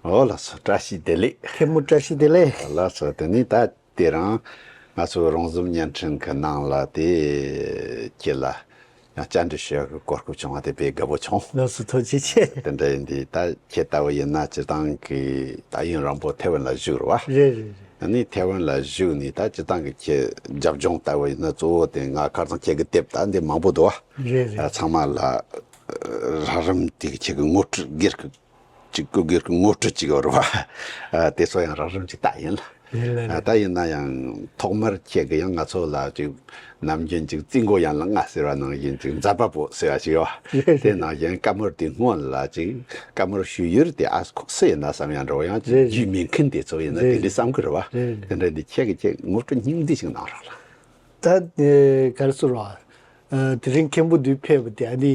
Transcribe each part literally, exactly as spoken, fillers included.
ཨོ་ལགས་སོ། བཀྲ་ཤིས་བདེ་ལེགས། མཁན་པོ་བཀྲ་ཤིས་བདེ་ལེགས། ལགས་སོ། དེ་ནི་ད་དེ་རིང་ང་ཚོ་རོང་ཟོམ་བརྙན་འཕྲིན་གྱི་ནང་ལ་དེ་ཁྱེད་ལ་ཡང་བཅར་འདྲི་ཞུ་ཡག་གི་གོ་སྐབས་བྱུང་བ་དེ་དཔེ་དགའ་པོ་བྱུང་། ལགས་སོ། ཐུགས་རྗེ་ཆེ། དེ་འདྲ་ཡིན་དུས་ད་ཁྱེད་ལྟ་བུ་ཡིན་ན་སྤྱིར་བཏང་གི་ད་ཡུན་རིང་པོ་ཐེ་ཝན་ལ་བཞུགས་རེད་བ། རེད་རེད་རེད། ཨ་ནི་ཐེ་ཝན་ལ་བཞུགས་ནས་ད་སྤྱིར་བཏང་གི་ཁྱེད་རྒྱབ་ལྗོངས་ལྟ་བུ་ཡིན་ན་གཙོ་བོ་དེ་ང་ཁ་སང་ཁྱེད་ཀྱི་དེབ་ད་འདི་མང་པོ་འདུག་བ། རེད་རེད། ཚང་མ་ལ་རགས་རིམ་དེ་ཁྱེད་ཀྱི་ངོ་སྤྲོད་སྒེར་གྱི་ཅིག་སྐུ་སྒེར་གྱི་ངོ་སྤྲོད་ཅིག་ཡོད་རེད་བ། དེ་ཚོ་ཡང་རགས་རིམ་ཅིག་ལྟ་ཡིན་ལ། ཡིན་ལ་རེད། ད་ཡིན་ན་ཡང་ཐོག་མར་ཁྱེད་ཀྱི་ཡང་ང་ཚོ་ལ་ཅིག་ནམ་རྒྱུན་ཅིག་རྩིས་མགོ་ཡན་ལག་ལྔ་ཟེར་བ་ནང་བཞིན་ཅིག་མཛད་པ་པོ་ཟེར་བ་ཅིག་ཡོད་བ། རེད་རེད། དེ་ནང་བཞིན་བཀའ་མོལ་དེ་སྔོན་ལ་ཅིག་བཀའ་མོལ་ཞུ་ཡུལ་དེ་ཨ་ཁོ་སུ་ཡིན་ན་བསམ་ཡང་འགྲོ་ཡང་ཅིག་རེད་རྒྱུས་རེད། མེད་མཁན་དེ་ཚོ་ཡིན་ན་རེད་དེ་འདྲ་རེད། བསམ་གི་རེད་བ། རེད་རེད། དེ་འདྲ་འདི་ཁྱེད་ཀྱི་ཁྱེད་ངོ་སྤྲོད་སྙིང་བསྡུས་ཅིག་གནང་རོགས་ལ། ད་ཨེ་ག་རེ་ཟེར་བ། ཨ་དེ་རིང་མཁན་པོ་འདུས་ཕེབས་པ་དེ་ཨ་ནི་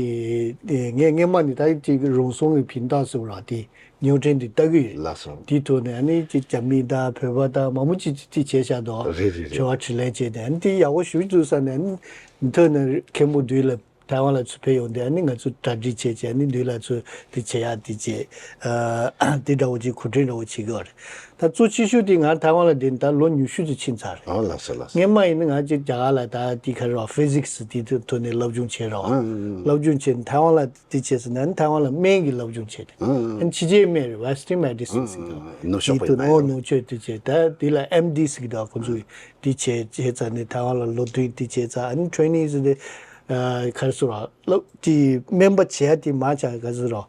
ཨེ་ངས་སྔས་མ་ནས་ད་ཅིག་རོང་ཟོམ་གྱི་ཕིན་ཏང་ཟེར་བ་ར་དེ་ཉོ་ཕྲན་དེ་ལྟ་གི་ཡོད། ལགས་སོ། དེའི་ཐོག་ནས་ཨ་ནི་ཅིག་རྒྱ་མི་དང་བོད་པ་དང་མང་པོ་ཅིག་ཅིག་བྱས་བཞག་འདུག་རེད་རེད་རེད། བྱ་བ་དྲིན་ལན་བྱས་ཏེ་ཨ་ནི་དེ་ཡག་པོ་ཞུ་འདུག་ས་ནས་ཨ་ནི་མཐོ་ནས་མཁན་པོ་འདུས་ལ་ཐའེ་ཝན་ལ་ཚུར་ཕེབས་ཡོང་དུས་ཨ་ནི་ང་ཚོ་གྲ་སྒྲིག་བྱས་བྱས་ཨ་ནི་འདུས་ལ་ཚུར་དེ་བྱེད་ཡག་དེ་བྱས་ཨ་དེ་འདྲ་བོ་ཅིག་གོ་སྒྲིག་འདྲ་བོ་བྱེད་ཀྱི་ཡོད་རེད། ད་གཙོ་ཆེ་ཤོས་དེ་ང་ཐའེ་ཝན་ལ་བསྡད་ནས་ད་ལོ་ཉི་ཤུ་ཙམ་ཕྱིན་ཚར་རེད། ཨོ་ལགས་སོ་ལགས་སོ། སྔས་མ་ཡིན་ན་ང་ཅིག་རྒྱ་གར་ལ་ད་དེ་ག་རེ་བ་ཕི་ཟིག་སི་དེ་ཐོག་ནས་སློབ་སྦྱོང་བྱས་རོགས། ཨང་ཨང་ཨང་། སློབ་སྦྱོང་བྱས་ནས་ཐའེ་ཝན་ལ་དེ་བྱས་ཟིན་ན་ཐའེ་ཝན་ལ་སྨན་གྱི་སློབ་སྦྱོང་བྱས་ཏེ། ཨང་ཨང་ཨང་། ཕྱི་རྒྱལ་སྨན་རེད། Western medicine་ཟེར་གི་འདུག་ཨང་ཨང་ཨང་། ནུབ་ཕྱོགས་པའི་སྨན་རོགས། ནུབ་ཕྱོགས་དེ་བྱས་ད་དེ་ལ་ཨེམ་ཌི་ཟེར་གི་འདུག་ཁོང་ཚོས་དེ་བྱས་བྱས་ཙང་ནས་ཐའེ་ཝན་ལ་ལོ་བདུན་དེ་བྱས་ཙང་ཨ་ནི་ཊེ་རེ་ནིང་ཟེར་ཏེ་ག་རེ་ཟེར་བ་སློབ་དེ་སྨན་པ་བྱས་དེ་མ་བྱས་ག་རེ་ཟེར་བ།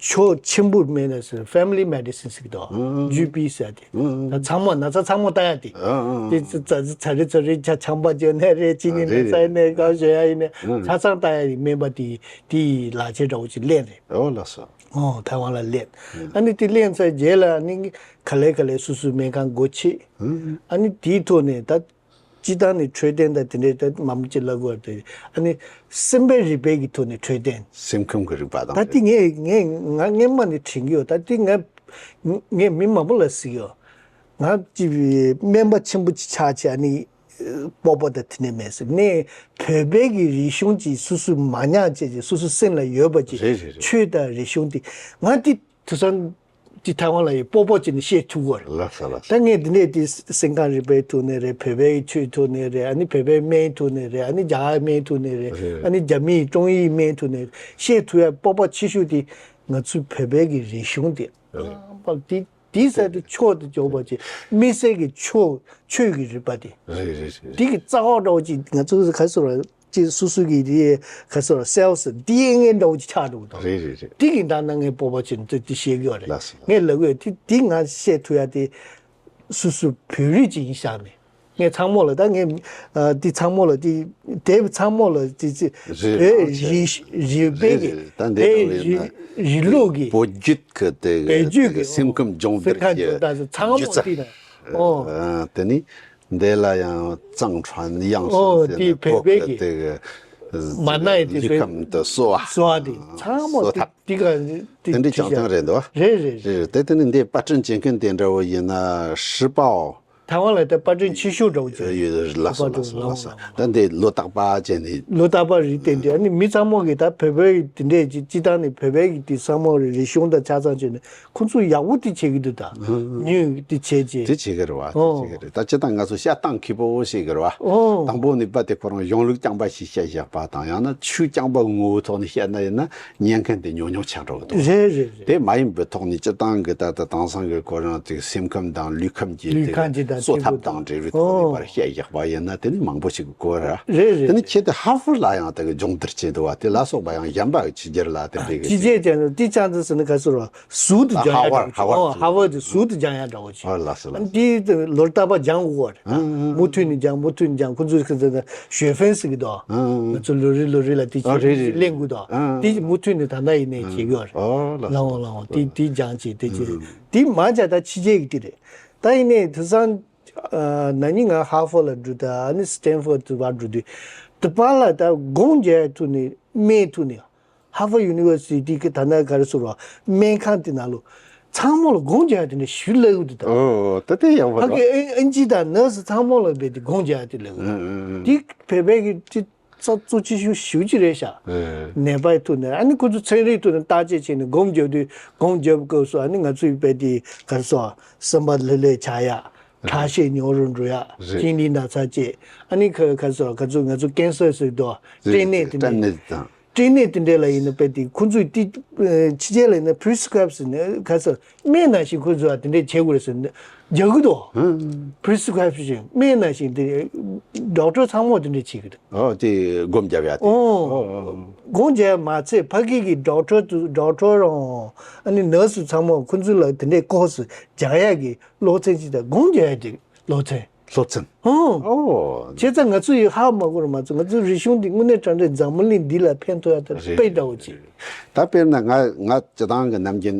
ཕྱོགས་ཆེན་པོ་སྨན་ཟེར་family medicine་ཟེར་གི་འདུག་ཨང་། ཇུ་པི་ཟེར་དེ། ཨང་ཨང་། ད་ཚང་མ་ན་ཚ་ཚང་མ་ལྟ་ཡ་དེ། ཨང་ཨང་། དེ་ཨང་ཨང་། ཚ་ཚ་ཚ་རེ་ཚ་རེ་ཆ་ཆམ་པ་བརྗོད་ནས་རེད་ཅི་ནས་ཨ་རེད་ནས་ས་རེད་ཡིན་ནས་ག་བཞོ་ཡ་ཡིན་ནས་ཨང་ཨང་། ཚ་ཚང་ལྟ་ཡ་ཡིན་སྨན་པ་དེ་དེ་ལག་ཁྱེར་འདྲ་བོ་ཅིག་ལེན་རེད། ཨོ་ལགས་སོ། ཨོ་ཐའེ་ཝན་ལ་ལེན། ཨང་། ཨ་ནི་དེ་ལེན་ཚར་རྗེས་ལ་ཨ་ནི་ག་ལེ་ག་ལེ་སོ་སོའི་སྨན་ཁང་སྒོ་ཕྱེ། ཨང་ཨང་། ཨ་ནི་དེའི་ཐོག་ནས་ད། སྤྱིར་བཏང་ནས་འཕྲོད་བསྟེན་དང་དེ་འདྲའི་ད་མང་པོ་ཅིག་ལབ་དགོས་རེད། ཨ་ནི་སེམས་པའི་རིག་པའི་གི་ཐོག་ནས་འཕྲོད་བསྟེན། སེམས་ཁམས་ཀྱི་རིག་པ་དང་། ད་དེ་ངས་ངས་ང་སྔས་མ་ནས་དྲན་གྱི་ཡོད། ད་དེ་ང་ངས་མི་མང་པོ་ལ་གཟིགས་ཡོད། ང་ཅིག་སྨན་པ་ཆེན་པོ་ཅིག་ཆགས་བྱས་ཨ་ནི་སྤོབས་པ་དང་དེ་འདྲ་མེད་ཟེར་ནས་བོད་པའི་གི་རིག་གཞུང་ཅིག་སོ་སོས་མ་ཉམས་བྱས་ཅིག་སོ་སོའི་སེམས་ལ་ཡོད་པ་ཅིག་རེད་རེད་རེད། ཆོས་དང་རིག་གཞུང་དེ་ང་དེ་དེང་སང་དེ་ཐའེ་ཝན་ལ་ཡི་སྤོབས་པ་བྱས་ནས་བཤད་ཐུབ་ཀྱི་ཡོད་རེད། ལགས་སོ་ལགས་སོ། ད་ངས་འདི་ནས་དེ་སེམས་ཁམས་རིག་པའི་ཐོག་ནས་རེད། བོད་པའི་ཆོས་ཐོག་ནས་རེད། ཨ་ནི་བོད་པའི་སྨན་ཐོག་ནས་རེད། ཨ་ནི་རྒྱ་གར་སྨན་ཐོག་ནས་རེད། རེད། ཨ་ནི་རྒྱ་མིའི་ཀྲུང་ཡིའི་སྨན་ཐོག་ནས་བཤད་ཐུབ་ཡ་སྤོབས་པ་ཆེ་ཤོས་དེ་ང་ཚོའི་བོད་པའི་གི་རིག་གཞུང་དེ། རེད། རྣམ་པ་དེ་དེའི་གསེབ་ཏུ་ཆོས་དེ་འཇོག་པ་ཅིག་དམིགས་བསལ་གྱི་ཆོས་ཆོས་ཀྱི་རིག་པ་དེ། རེད་རེད་རེད། དེ་གི་རྩ་བ་འདྲ་བོ་ཅིག་ང་ཚོ་ག་ཟེར་བ་ཅིག་སོ་སོ་གི་དེ་ག་ཟེར་བ་སེལ་སི་ཌི་ཨེན་ཨེ་འདྲ་བོ་ཅིག་ཆགས་འགྲོ་གི་འདུག་རེད་རེད་རེད། དེ་གི་ད་ནང་ངས་སྤོབས་པ་ཅིག་འདི་དེ་བཤད་ཀྱི་ཡོད་རེད། ལགས་སོ། ངས་ལབ་ཀྱི་ཡོད། དེ་དེ་ང་བཤད་ཐུབ་ཡ་དེ་སོ་སོ་བོད་རིགས་ཅིག་ཡིན་ཤག་ནས། ངས་ཚང་མོ་ལ་ད་ངས་ཨ་དེ་ཚང་མོ་ལ་དེ་དེབ་ཚང་མོ་ལ་དེ་ཚེ་རེད། བོད་ལགས་སོ། རིག་རིག་པའི་རེད་གི་རེད། ད་འདི་བོད་ནང་ལ་རིག་ན་རིག་ལུགས་གི་བོད་བརྒྱུད་ཀྱི་དེ་བོད་བརྒྱུད་གི་སེམས་ཁམས་སྦྱོང་བརྡར་སེམས་ཁམས་གྱི་སྦྱོང་བརྡར་ཚང་མོ་སྒྱུ་རྩལ། དེ་ན་ཨོ། ཨ་དེ་ནི་འདི་ལ་ཡང་གཙང་ཁྲོན་དབྱངས་ཨོ་སུ་ཟེར་དེ་ནས་བོད་བོད་པའི་པའི་གི་དེ་གི་མ་ན་ཡི་དེ་ལུས་བོད་ཁམས་དུ་གསོ་བ་གསོ་བ་དེ་ཚང་མོ་གསོ་དེ་ཐབས་དེ་ག་དེ་དེ་འདྲའི་ཅང་ཅང་རེད་འདུག་རེད་རེད་རེད། རེད་དེ་དེ་ནི་འདི་པར་སྐྲུན་བྱེད་མཁན་དེ་འདྲ་བོ་ཡིན་ན་ཧྲི་པའོ། ཐའེ་ཝན་ལ་ད་པར་སྐྲུན་ཆེ་ཤོས་འདྲ་བོ་ཅིག་ཡོད་ལགས་སོ་ལགས་སོ་ལགས་སོ། ད་འདི་ལོ་རྟག་པ་བྱས་ནས། ལོ་རྟག་པ་རེད་དེ་འདྲ་ཨ་ནི་མི་ཚང་མོ་གི་ད་བོད་པའི་དེ་འདྲས་ཅིག་སྤྱི་བཏང་ནས་བོད་པའི་གི་དེ་ཚང་མོ་རེད་རིག་གཞུང་དང་ཆ་ཚང་བྱས་ནས། ཁོང་ཚོ་ཡག་པོ་དེ་བྱེད་ཀྱི་འདུག་ད་ཨང་། ཉོས་དེ་བྱས་རྗེས། དེ་བྱེད་ཀྱི་རེད་བ། དེ་ཨོ། བྱེད་ཀྱི་རེད། ད་སྤྱིར་བཏང་ང་ཚོ་བཤད་སྟངས་མཁས་པོ་བོ་ཞིག་གི་རེད་བ། ཨོ། དང་པོ་ནས་པ་དེ་ཁོ་རང་གཞུང་ལུགས་རྐྱང་པ་ཞིག་བཤད་བཞག་པ་དང་ཡང་ན་ཆོས་རྐྱང་པ་ངོ་བོའི་ཐོག་ནས་བཤད་ན་ཡིན་ན་ཉན་མཁན་དེ་ཉུང་ཉུང་ཆགས་འགྲོ་གི་འདུག་རེད་རེད་རེད། དེ་མ་ཡིན་པའི་ཐོག་ནས་སྤྱིར་བཏང་གི་ད་ལྟ་དེང་སང་གི་ཁོ་རང་དེ་སེམས་ཁམས་དང་ལུས་ཁམས་ཀྱི་ལུས་ཁམས་ཀྱི་ད་གསོ་ཐབས་དང་འབྲེལ་བའི་ཐོག་ནས་ཨོ། པར་བཤད་བཞག་པ་ཡིན་ན་དེ་ནི་མང་པོ་ཞིག་གི་གོ་ར། རེད་རེད། དེ་ནི་ཁྱེད་དེ་ཧར་ཝར་ལ་ཡང་དེ་གི་སྦྱོང་བརྡར་བྱས་འདུག་བ། དེ་ལ་སོགས་པ་ཡང་གཞན་པ་གི་ཕྱི་རྒྱལ་ལ་དེ་འདྲའི་གི་ཅི་བྱས་ཀྱང་དེ་ཅང་ཙི་ཟེར་ན་ག་ཟེར་རོ། ཟུར་དུ་ཨ་སྦྱང་ཡ་ཧ་ཝར་འདྲ་བོ་ཅིག་ཧ་ཝར་ཨོ་ཧ་ཝར་དུ་ཟུར་དུ་སྦྱང་ཡ་འདྲ་བོ་ཅིག་ཨོ་ལགས་སོ་ལགས་སོ། འདི་ལོ་རྟག་པ་སྦྱང་དགོས་རེད། ཨང་ཨང་། མུ་མཐུད་ནས་སྦྱང་མུ་མཐུད་ནས་སྦྱང་ཁོ་ཚོས་ཁ་ཚ་ཞོ་ཧྥན་ཟེར་གི་འདུག་ཨང་ཨང་། ང་ཚོ་ལོ་རེ་ལོ་རེ་ལ་དེ་ཨ་རེད་རེད་ལེན་དགོས་འདུག་ཨང་ཨང་། དེ་མུ་མཐུད་ནས་ད་ལྟ་ཡིན་ནས་བྱེད་ཀྱི་ཡོད་རེད། ཨོ་ལགས་སོ་ལའོ་ལའོ་དེ་དེ་སྦྱང་བྱེད་དེ་བྱེད་ཨང་། དེ་མ་བྱ་ད་ཕྱི་རྒྱལ་གི་དེ་རེད། ད་ཡིན་ནས་དེང་སང་ཨ་ན་ནིང་ང་ཧར་ཝར་ལ་འགྲོ་ད་ཨ་ནི་སི་ཏན་ཧྥོར་དུ་བ་འགྲོ་དུས་དེ་པ་ལ་ད་སྒོང་རྒྱག་ཐུག་ནས་སྨན་ཐུག་ནས། ཧར་ཝར་ཡུ་ནི་ཝར་སི་ཊི་གི་ད་ནང་ག་རེ་ཟེར་བ་སྨན་ཁང་དེ་ནང་ལོ་ཚང་མ་ལ་སྒོང་རྒྱག་དེ་འདྲ་ཞུ་ལབ་ཡོད་དུ་ད། ཨོ་ད་དེ་ཡག་པ་ཕ་རེད། གི་ཨིན་ཨིན་ཇི་དང་ནར་སི་ཚང་མ་ལ་བས་དེ་སྒོང་རྒྱག་དེ་ལབ་ཡོད། ཨང་ཨང་ཨང་། དེ་བོད་པའི་གི་དེ་ ཚ་གཙོ་ཆེ་ཤོས་ཞེ་པོ་ཅིག་རེད་ཤག་རེད། ནད་པའི་ཐོག་ནས་ཨ་ནི་ཁོ་ཚོ་ཚན་རིག་ཐོག་ནས་བརྟག་དཔྱད་བྱས་ནས་སྒོམ་རྒྱབ་དུས་སྒོམ་རྒྱབ་སྐབས་སུ་ཨ་ནི་ང་ཚོའི་དཔེ་དེ་ག་རེ་ཟེར་སེམས་པ་ལྷོད་ལྷོད་ཆགས་ཡག་ཁྲག་ཤེད་ཉུང་རུ་འགྲོ་ཡག་རེད། གཅིན་སྙི་ན་ཚ་བཅས་ཨ་ནི་ཁ་ག་རེ་ཟེར་ང་ཚོ་ང་ཚོ་ཀན་སར་ཟེར་དུས་རེད། སྐྲན་ནད་དེ་འདྲ། སྐྲན་ནད་དང་། སྐྲན་ནད་དེ་འདྲ་ལ་ཡིན་ན་དཔེ་དེ་ཁོ་ཚོས་དེ་ཕྱི་རྒྱལ་ལ་ཡིན་ན་prescribe་ཟེར་ནས་ག་རེ་ཟེར་སྨན་ནང་བཞིན་ཁོ་ཚོས་དེ་འདྲ་བྱེད་དགོས་རེད་ཟེར་ནས་རྒྱག་གི་འདུག་ཧུམ། prescription་སྨན་ནང་བཞིན་དེ་doctor་ཚང་མ་དེ་འདྲ་བྱེད་ཀྱི་འདུག་ཨོ་དེ་སྒོམ་རྒྱབ་ཡ་དེ། ཨོ། ཨོ་ཨོ་ཨོ། སྒོམ་རྒྱབ་མ་ཚད་ཕ་གི་གི་doctor་དུ་doctor་རང་ཨ་ནི་nurse་ཚང་མ་ཁོ་ཚོ་ལ་དེ་འདྲའི་course་སྦྱང་ཡག་གི་སློབ་ཚན་ཅིག་དང་སྒོམ་རྒྱག་ཡག་དེ་སློབ་ཚན། སློབ་ཚན། ཨོ། ཨོ། བྱས་ཙང་ང་ཚོ་ཡི་ཧ་མ་གོ་ར་མ་ཚོ་ང་ཚོའི་རིག་གཞུང་འདི་དངོས་གནས་དྲང་གནས་འཛམ་བུ་གླིང་འདི་ལ་ཕན་ཐོགས་ཡག་དེ་རེད། དཔེ་འདྲ་བོ་ཅིག་ད་དཔེར་ན་ང་ང་སྤྱི་བཏང་གི་ནམ་རྒྱུན་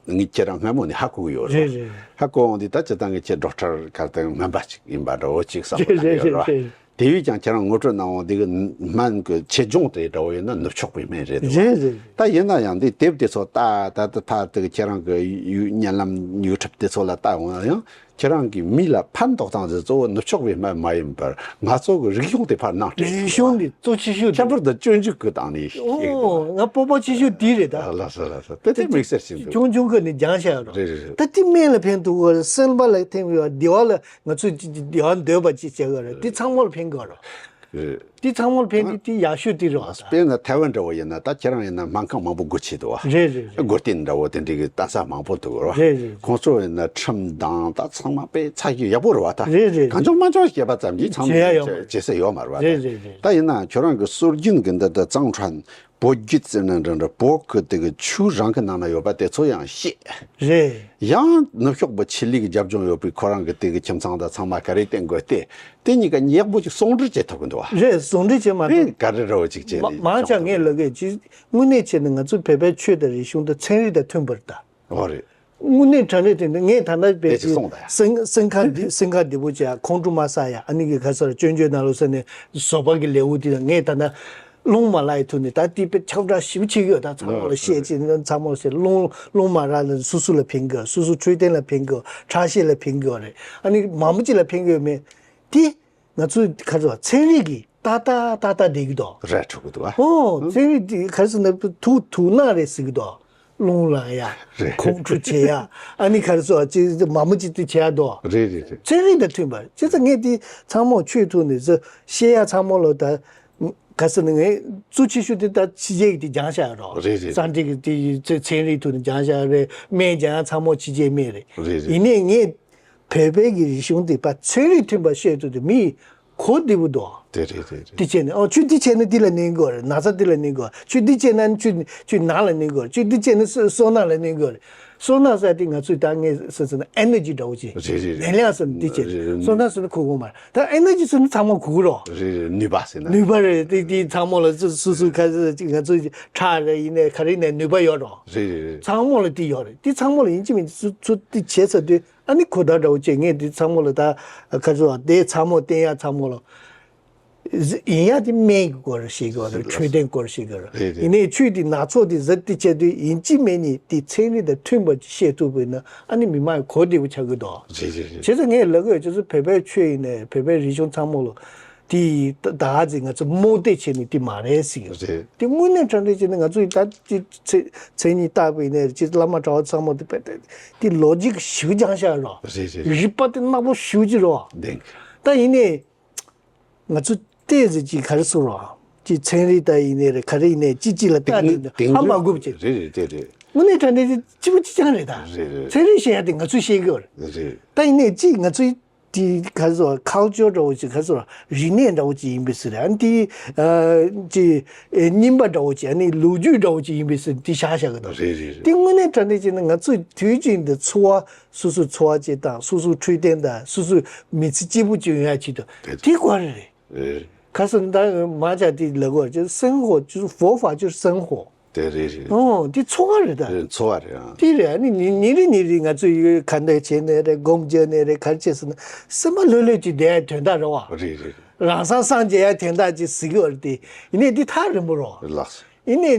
ངས་ཁྱེད་རང་སྔ་མོ་ནས་ཧ་གོ་གི་ཡོད་རེད། རེད་རེད། ཧ་གོ་འོང་དུས་ད་སྤྱི་བཏང་གི་ཁྱེད་doctor་ག་དེ་སྨན་པ་ཅིག་ཡིན་པ་འདྲ་བོ་ཅིག་བསམ་པ་རེད་ལ་ཡོད་རེད། རེད། དེ་བས་ཀྱང་ཁྱེད་རང་ངོ་སྤྲོད་གནང་འོང་དུས་གི་སྨན་གྱི་ཆེད་སྦྱོང་དེ་འདྲ་བོ་ཡིན་ན་ནུབ་ཕྱོགས་པའི་སྨན་རེད་འདུག་བ། རེད་རེད། ད་ཡིན་ན་ཡང་འདི་དེབ་དེ་ཚོ་ལྟ་ད་ད་ད་དེ་གི་ཁྱེད་རང་གི་ཡུ་བརྙན་ལམ་YouTube་དེ་ཚོ་ལ་ལྟ་འོང་ཡང་ཁྱེད་རང་གིས་མི་ལ་ཕན་ཐོགས་སྟངས་དེ་གཙོ་བོ་ནུབ་ཕྱོགས་པའི་སྨན་མ་ཡིན་པར་ང་ཚོ་གི་རིག་གཞུང་དེ་ཕར་ནང་སྤྲད་རིག་གཞུང་འདི་གཙོ་ཆེ་ཤོས་ཁྱད་དེ་པར་དུ་སྤྱོད་འཇུག་གི་སྟེང་ནས་ཤེས་ཀྱི་འདུག་བ། ཨོ་ང་སྤོབས་པ་ཆེ་ཤོས་དེ་རེད་ད། ལགས་སོ་ལགས་སོ། དེ་དེ་དམིགས་བསལ་ཞིག་འདུག་ཆུང་ཆུང་ཁ་ནས་སྦྱང་བཞག་རོགས། རེད་རེད་རེད། ད་དེ་སྨན་ལ་ཕན་ཐོགས་གི་རེད། སེམས་པ་ལ་ཕན་གི་རེད། བདེ་བ་ལ་ང་ཚོས་བདེ་བ་འདོད་པ་ཅིག་བྱེད་གི་རེད། དེ་ཚང་མ་ལ་ཕན་གི་རེད། རེད། དེ་ཚང་མ་ལ་ཕན་གི་དེ་ཡག་ཤོས་དེ་རེད་བ། དཔེར་ན་ཐའེ་ཝན་འདྲ་བོ་ཡིན་ན་ད་ཁྱེད་རང་ཡིན་ན་སྨན་ཁང་མང་པོ་སྒོ་ཕྱེ་འདུག་བ། རེད་རེད་རེད། སྒོ་རྟེན་འདྲ་བོ་དེ་འདྲའི་གི་བསྟན་ས་མང་པོ་འདུག་རེད་བ། རེད་རེད། ཁོང་ཚོ་ཡིན་ན་ཁྲིམས་དང་ད་ཚང་མ་དཔེ་ཚ་ཤོས་ཡག་པོ་རེད་བ་ད། རེད་རེད་རེད། གང་བྱུང་མང་བྱུང་བཤད་པ་ཙམ་གྱིས་ཚང་མ་བྱེད་ཡ་ཡོད་མ་རེད། བྱེད་ས་ཡོད་མ་རེད་བ་ད། རེད་རེད་རེད། ད་ཡིན་ན་ཁྱོད་རང་གི་སྲོལ་རྒྱུན་གི་འདི་ད་ཙང་ཁྲན། བོད་བརྒྱུད་ཟེར་ན་འདྲ་འདྲ་བོད་ཀྱི་དེ་གི་ཆོས་རང་གི་ནང་ན་ཡོད་པ་དེ་ཚོ་ཡང་ཤེས། རེད། ཡང་ནུབ་ཕྱོགས་པ་ཆེད་ལས་ཀྱི་རྒྱབ་ལྗོངས་ཡོད་པའི་ཁོ་རང་གི་དེ་གི་ཁྱིམ་ཚང་དང་ཚང་མ་ག་རེ་བསྟེན་དགོས་ཏེ་དེ་གཉིས་ཀ་ཡག་པོ་ཅིག་ཟུང་འབྲེལ་བྱེད་ཐུབ་ཀྱི་འདུག་བ། རེད། ཟུང་འབྲེལ་བྱེད་མ་ཐུབ། ག་རེ་འདྲ་བོ་ཅིག་བྱས་ནས་མ་མང་ཆ་ངས་ལབ་གི་ཅི་དངོས་གནས་བྱས་ན་ང་ཚོ་བོད་པའི་ཆོས་དང་རིག་གཞུང་དང་ཚན་རིག་དང་མཐུན་པར་ད། འོ་རེད། དངོས་གནས་དྲང་གནས་དེ་འདྲ་ངས་ད་ལྟ་དཔེ་དེ་ཅིག་ཅིག་གསུངས་ད་ཡ། སེང་སེང་ཁ་འདི་སེང་ཁ་འདི་པོ་ཅིག་ཡ་ཁོང་ཁྲོ་མ་ཟ་ཡ། ཨ་ནི་གི་ག་ས་ར་སྐྱོན་བརྗོད་ནང་ལོགས་ས་ནས་བཟོ་པ་གི་ལེའུ་དེ་དང་ངས་ད་ལྟ་རླུང་མ་ལག་ཡི་ཐོག་ནས་ད་དེ་དཔེ་ཁྱབ་བསྒྲགས་ཞིབ་བྱེད་ཀྱི་ཡོད། ད་ཚང་མ་ལ་བཤད་ཅིག་ཚང་མ་ལ་བཤད། རླུང་རླུང་མ་རག་ལ་སོ་སོ་ལ་ཕན་གི་སོ་སོ་འཕྲོད་བསྟེན་ལ་ཕན་གི་ཁྲག་ཤེད་ལ་ཕན་གི་རེད། ཨ་ནི་མང་པོ་ཅིག་ལ་ཕན་གི་ཡོད་མེད་དེ། ང་ཚོས་ག་ཚོད་ཚན་རིག་གིས་ཏག་ཏག་ཏག་ཏག་བསྡད་ཀྱི་འདུག་ར་འཕྲོད་ཀྱི་འདུག་ཨ། ཨོ་ཚན་རིག་འདི་ག་རེ་ཟེར་ན་དུག་དུག་སྣ་རེད་ཟེར་གྱི་འདུག་རླུང་ལངས་ཡ། རེད། ཁོང་ཁྲོ་བྱེད་ཡ། ཨ་ནི་ག་རེ་ཟེར་ཅིག་མ་མོ་ཅིག་དེ་བྱེད་ཡ་འདུག་རེད་རེད་རེད། ཚན་རིག་དང་མཐུན་པ་བྱས་ཙང་ངས་དེ་ཚང་མ་ཆོས་ཐོག་ནས་ཟེར་བཤད་ཡ་ཚང་མ་ལོ་ད། ག་ཟེར་ན་ངས་གཙོ་ཆེ་ཤོས་དེ་ད་ཕྱི་རྒྱལ་གྱི་དེ་སྦྱང་བཞག་ཡ་རོགས། རེད་རེད། སངས་རྒྱས་ཀྱི་དེ་ཚན་རིག་ཐོག་ནས་སྦྱང་བཞག་རེད། སྨན་སྦྱང་ཡ་ཚང་མ་ཕྱི་རྒྱལ་སྨན་རེད། རེད་རེད། ཡིན་ནའི་ངས། བོད་པའི་གི་རིག་གཞུང་དེ་པ་ཚན་རིག་མཐུན་པ་བཤད་ཐུབ་དུས་མི་གོ་བདེ་པོ་འདུག་དེ་རེད་དེ་རེད། དེ་བྱས་ནས་ཨོ་ཁྱོད་འདི་བྱས་ན་འདི་ལ་གནོད་གི་རེད། ན་ཚ་འདི་ལ་གནོད་གི་རེད། ཁྱོད་འདི་བྱས་ན་ཁྱོད་ཁྱོད་ན་ལ་གནོད་གི་རེད། ཁྱོད་འདི་བྱས་ན་སོ་སོ་ན་ལ་གནོད་གི་རེད། སོ་ན་ཟེར་དེ་ང་ཚོས་ད་ངས་ཟེར་ཟེར་ན་ཨེ་ནར་ཇི་འདྲ་བོ་ཅིག་རེད་རེད་རེད། ནས་ལེགས་ཟེར་ན་འདི་བྱས་རེད་རེད། སོ་ན་ཟེར་ན་གོ་གོ་མ་རེད། ད་ཨེ་ནར་ཇི་ཟེར་ན་ཚང་མ་གོ་གི་རོགས། རེད་རེད། ནུས་པ་ཟེར་ན། ནུས་པ་རེད། དེ་དེ་ཚང་མ་ལ་སོ་སོ་སོ་ཁ་ཟེར་ཅིག་ང་ཚོ་ཁྲག་རེད་ཡིན་ནའི་ག་རེ་ཡིན་ནའི་ནུས་པ་ཡོད་རོགས། རེད་རེད་རེད། ཚང་མ་ལ་དེ་ཡོད་རེད། དེ་ཚང་མ་ལ་ཡིན་གཅིག་མིན་གཅིག་ཚུར་ཚུར་དེ་བྱས་ཚར་དུས། ཨ་ནི་གོ་བརྡ་འདྲ་བོ་བྱས་ངས་འདི་ཚང་མ་ལ་ད་ཁ་ཚོ་བ་དེ་ཚང་མ་བསྟན་ཡ་ཚང་མ་ལ་ཡིན་ཡ་དེ་སྨན་གྱི་སྐོར་ཞིག་གི་བ་རེད། འཕྲོད་བསྟེན་སྐོར་ཞིག་གི་རེད། རེད་རེད། ཡིན་ནའི་ཆོས་དེ་ན་ཚོགས་དེ་ཟབ་ཏུ་བྱས་དུས་ཡིན་གཅིག་མིན་གཉིས་དེ་ཚན་རིག་དང་མཐུན་པ་ཅིག་བཤད་ཐུབ་པ་ཡིན་ན་ཨ་ནི་མི་མང་གི་གོ་བདེ་པོ་ཆགས་ཀྱི་འདུག་རེད་རེད་རེད། བྱས་ཙང་ངས་ལབ་དགོས་ཅེས་སུ་བོད་པའི་ཆོས་ཡིན་ནའི་བོད་པའི་རིག་གཞུང་ཚང་མ་ལ་དེ་ད་ག་ཚེ་ང་ཚོ་རྨོངས་དད་བྱས་ནས་དེ་མ་རེད་ཟེར་གྱི་རེད། དེ་དངོས་གནས་དྲང་གནས་བྱས་ན་ང་ཚོ་ད་ཅི་ཚེ་ཚེ་གཉིས་བརྟག་པ་ཡིན་ནའི་ཅི་བླ་མ་གྲྭ་བ་ཚང་མ་དེ་དཔེ་དེ། དེ་ལོ་རྒྱུས་ཞིག་སྦྱང་བཞག་རོགས། རེད་རེད་རེད། རིག་པ་དེ་གནག་པོ་ཞེ་པོ་ཅིག་རོགས། ལྡན། ད་ཡིན་ནའི། ང་ཚོ་ཏོག་ཙམ་ཅིག་ག་རེ་ཟེར་རོགས། ཅིག་ཚན་རིག་ད་ཡིན་ནའི་རེད་ག་རེ་ཡིན་ནའི་ཅིག་ཅིག་ལ་ལྟ་ནས་ཧ་མ་གོ་བྱེད། རེད་རེད་དེ་རེད། དངོས་གནས་དྲང་གནས་ཅིག་གཅིག་པུ་གཅིག་རྐྱང་རེད་ད། རེད་རེད། ཚན་རིག་བཤད་ཡ་དེ་ང་ཚོས་ཤེས་ཀྱི་ཡོད་རེད། རེད། ད་ཡིན་ནའི་ཅིག་ང་ཚོའི་དེ་ག་རེ་ཟེར་ཁལ་ཅར་འདྲ་བོ་ཅིག་ག་རེ་ཟེར་རིག་གནས་འདྲ་བོ་ཅིག་ཡིན་པའི་ཟེར་ཨ་ནི་དེ་ཅིག་རྙིང་པ་འདྲ་བོ་ཅིག་ཨ་ནི་ལོ་རྒྱུས་འདྲ་བོ་ཅིག་ཡིན་པའི་ཟེར་དེ་བཞག་བཞག་གི་འདུག་རེད་རེད་རེད། དེ་དངོས་གནས་དྲང་གནས་བྱས་ན་ང་ཚོས་དུས་རྒྱུན་དུ་འཚོ་བ། སོ་སོའི་འཚོ་བ་སྐྱེལ་སྟངས། སོ་སོའི་འཕྲོད་བསྟེན་དང་སོ་སོའི་མི་ཚེ་སྐྱིད་པོ་ཅིག་ཡོང་ཡ་ཆེད་དུ་དེ་དེ་ག་རེ་རེད། རེད། ཁ་སང་ད་མ་ཅག་དེ་ལབ་དགོས་རེད། 生活就是活法就是生活། དེ་རེད་རེད། ཨོ་དེ་འཚོ་བ་རེད་ད། རེད་འཚོ་བ་རེད་ཨང་། དེ་རེད། ཨ་ནི་ཉིན་ཉིན་རེ་ཉིན་རེ་ང་ཚོས་ཡོད་ཁ་འདོན་བྱས་ནས་རེད་སྒོམ་བརྒྱབ་ནས་རེད་ག་རེ་བྱས་ཟེར་ན་སེམས་པ་ལྷོད་ལྷོད་ཅིག་བསྡད་ཡ་དོན་དག་རེད་བ། རེད་རེད་རེད། རང་སང་སངས་རྒྱས་ཡ་དོན་དག་ཅིག་ཟེར་གི་ཡོད་རེད་དེ། ཡིན་ནའི་འདི་ཐག་རིང་པོ་རེད་བ། ལགས་སོ། ཡིན་ནའི་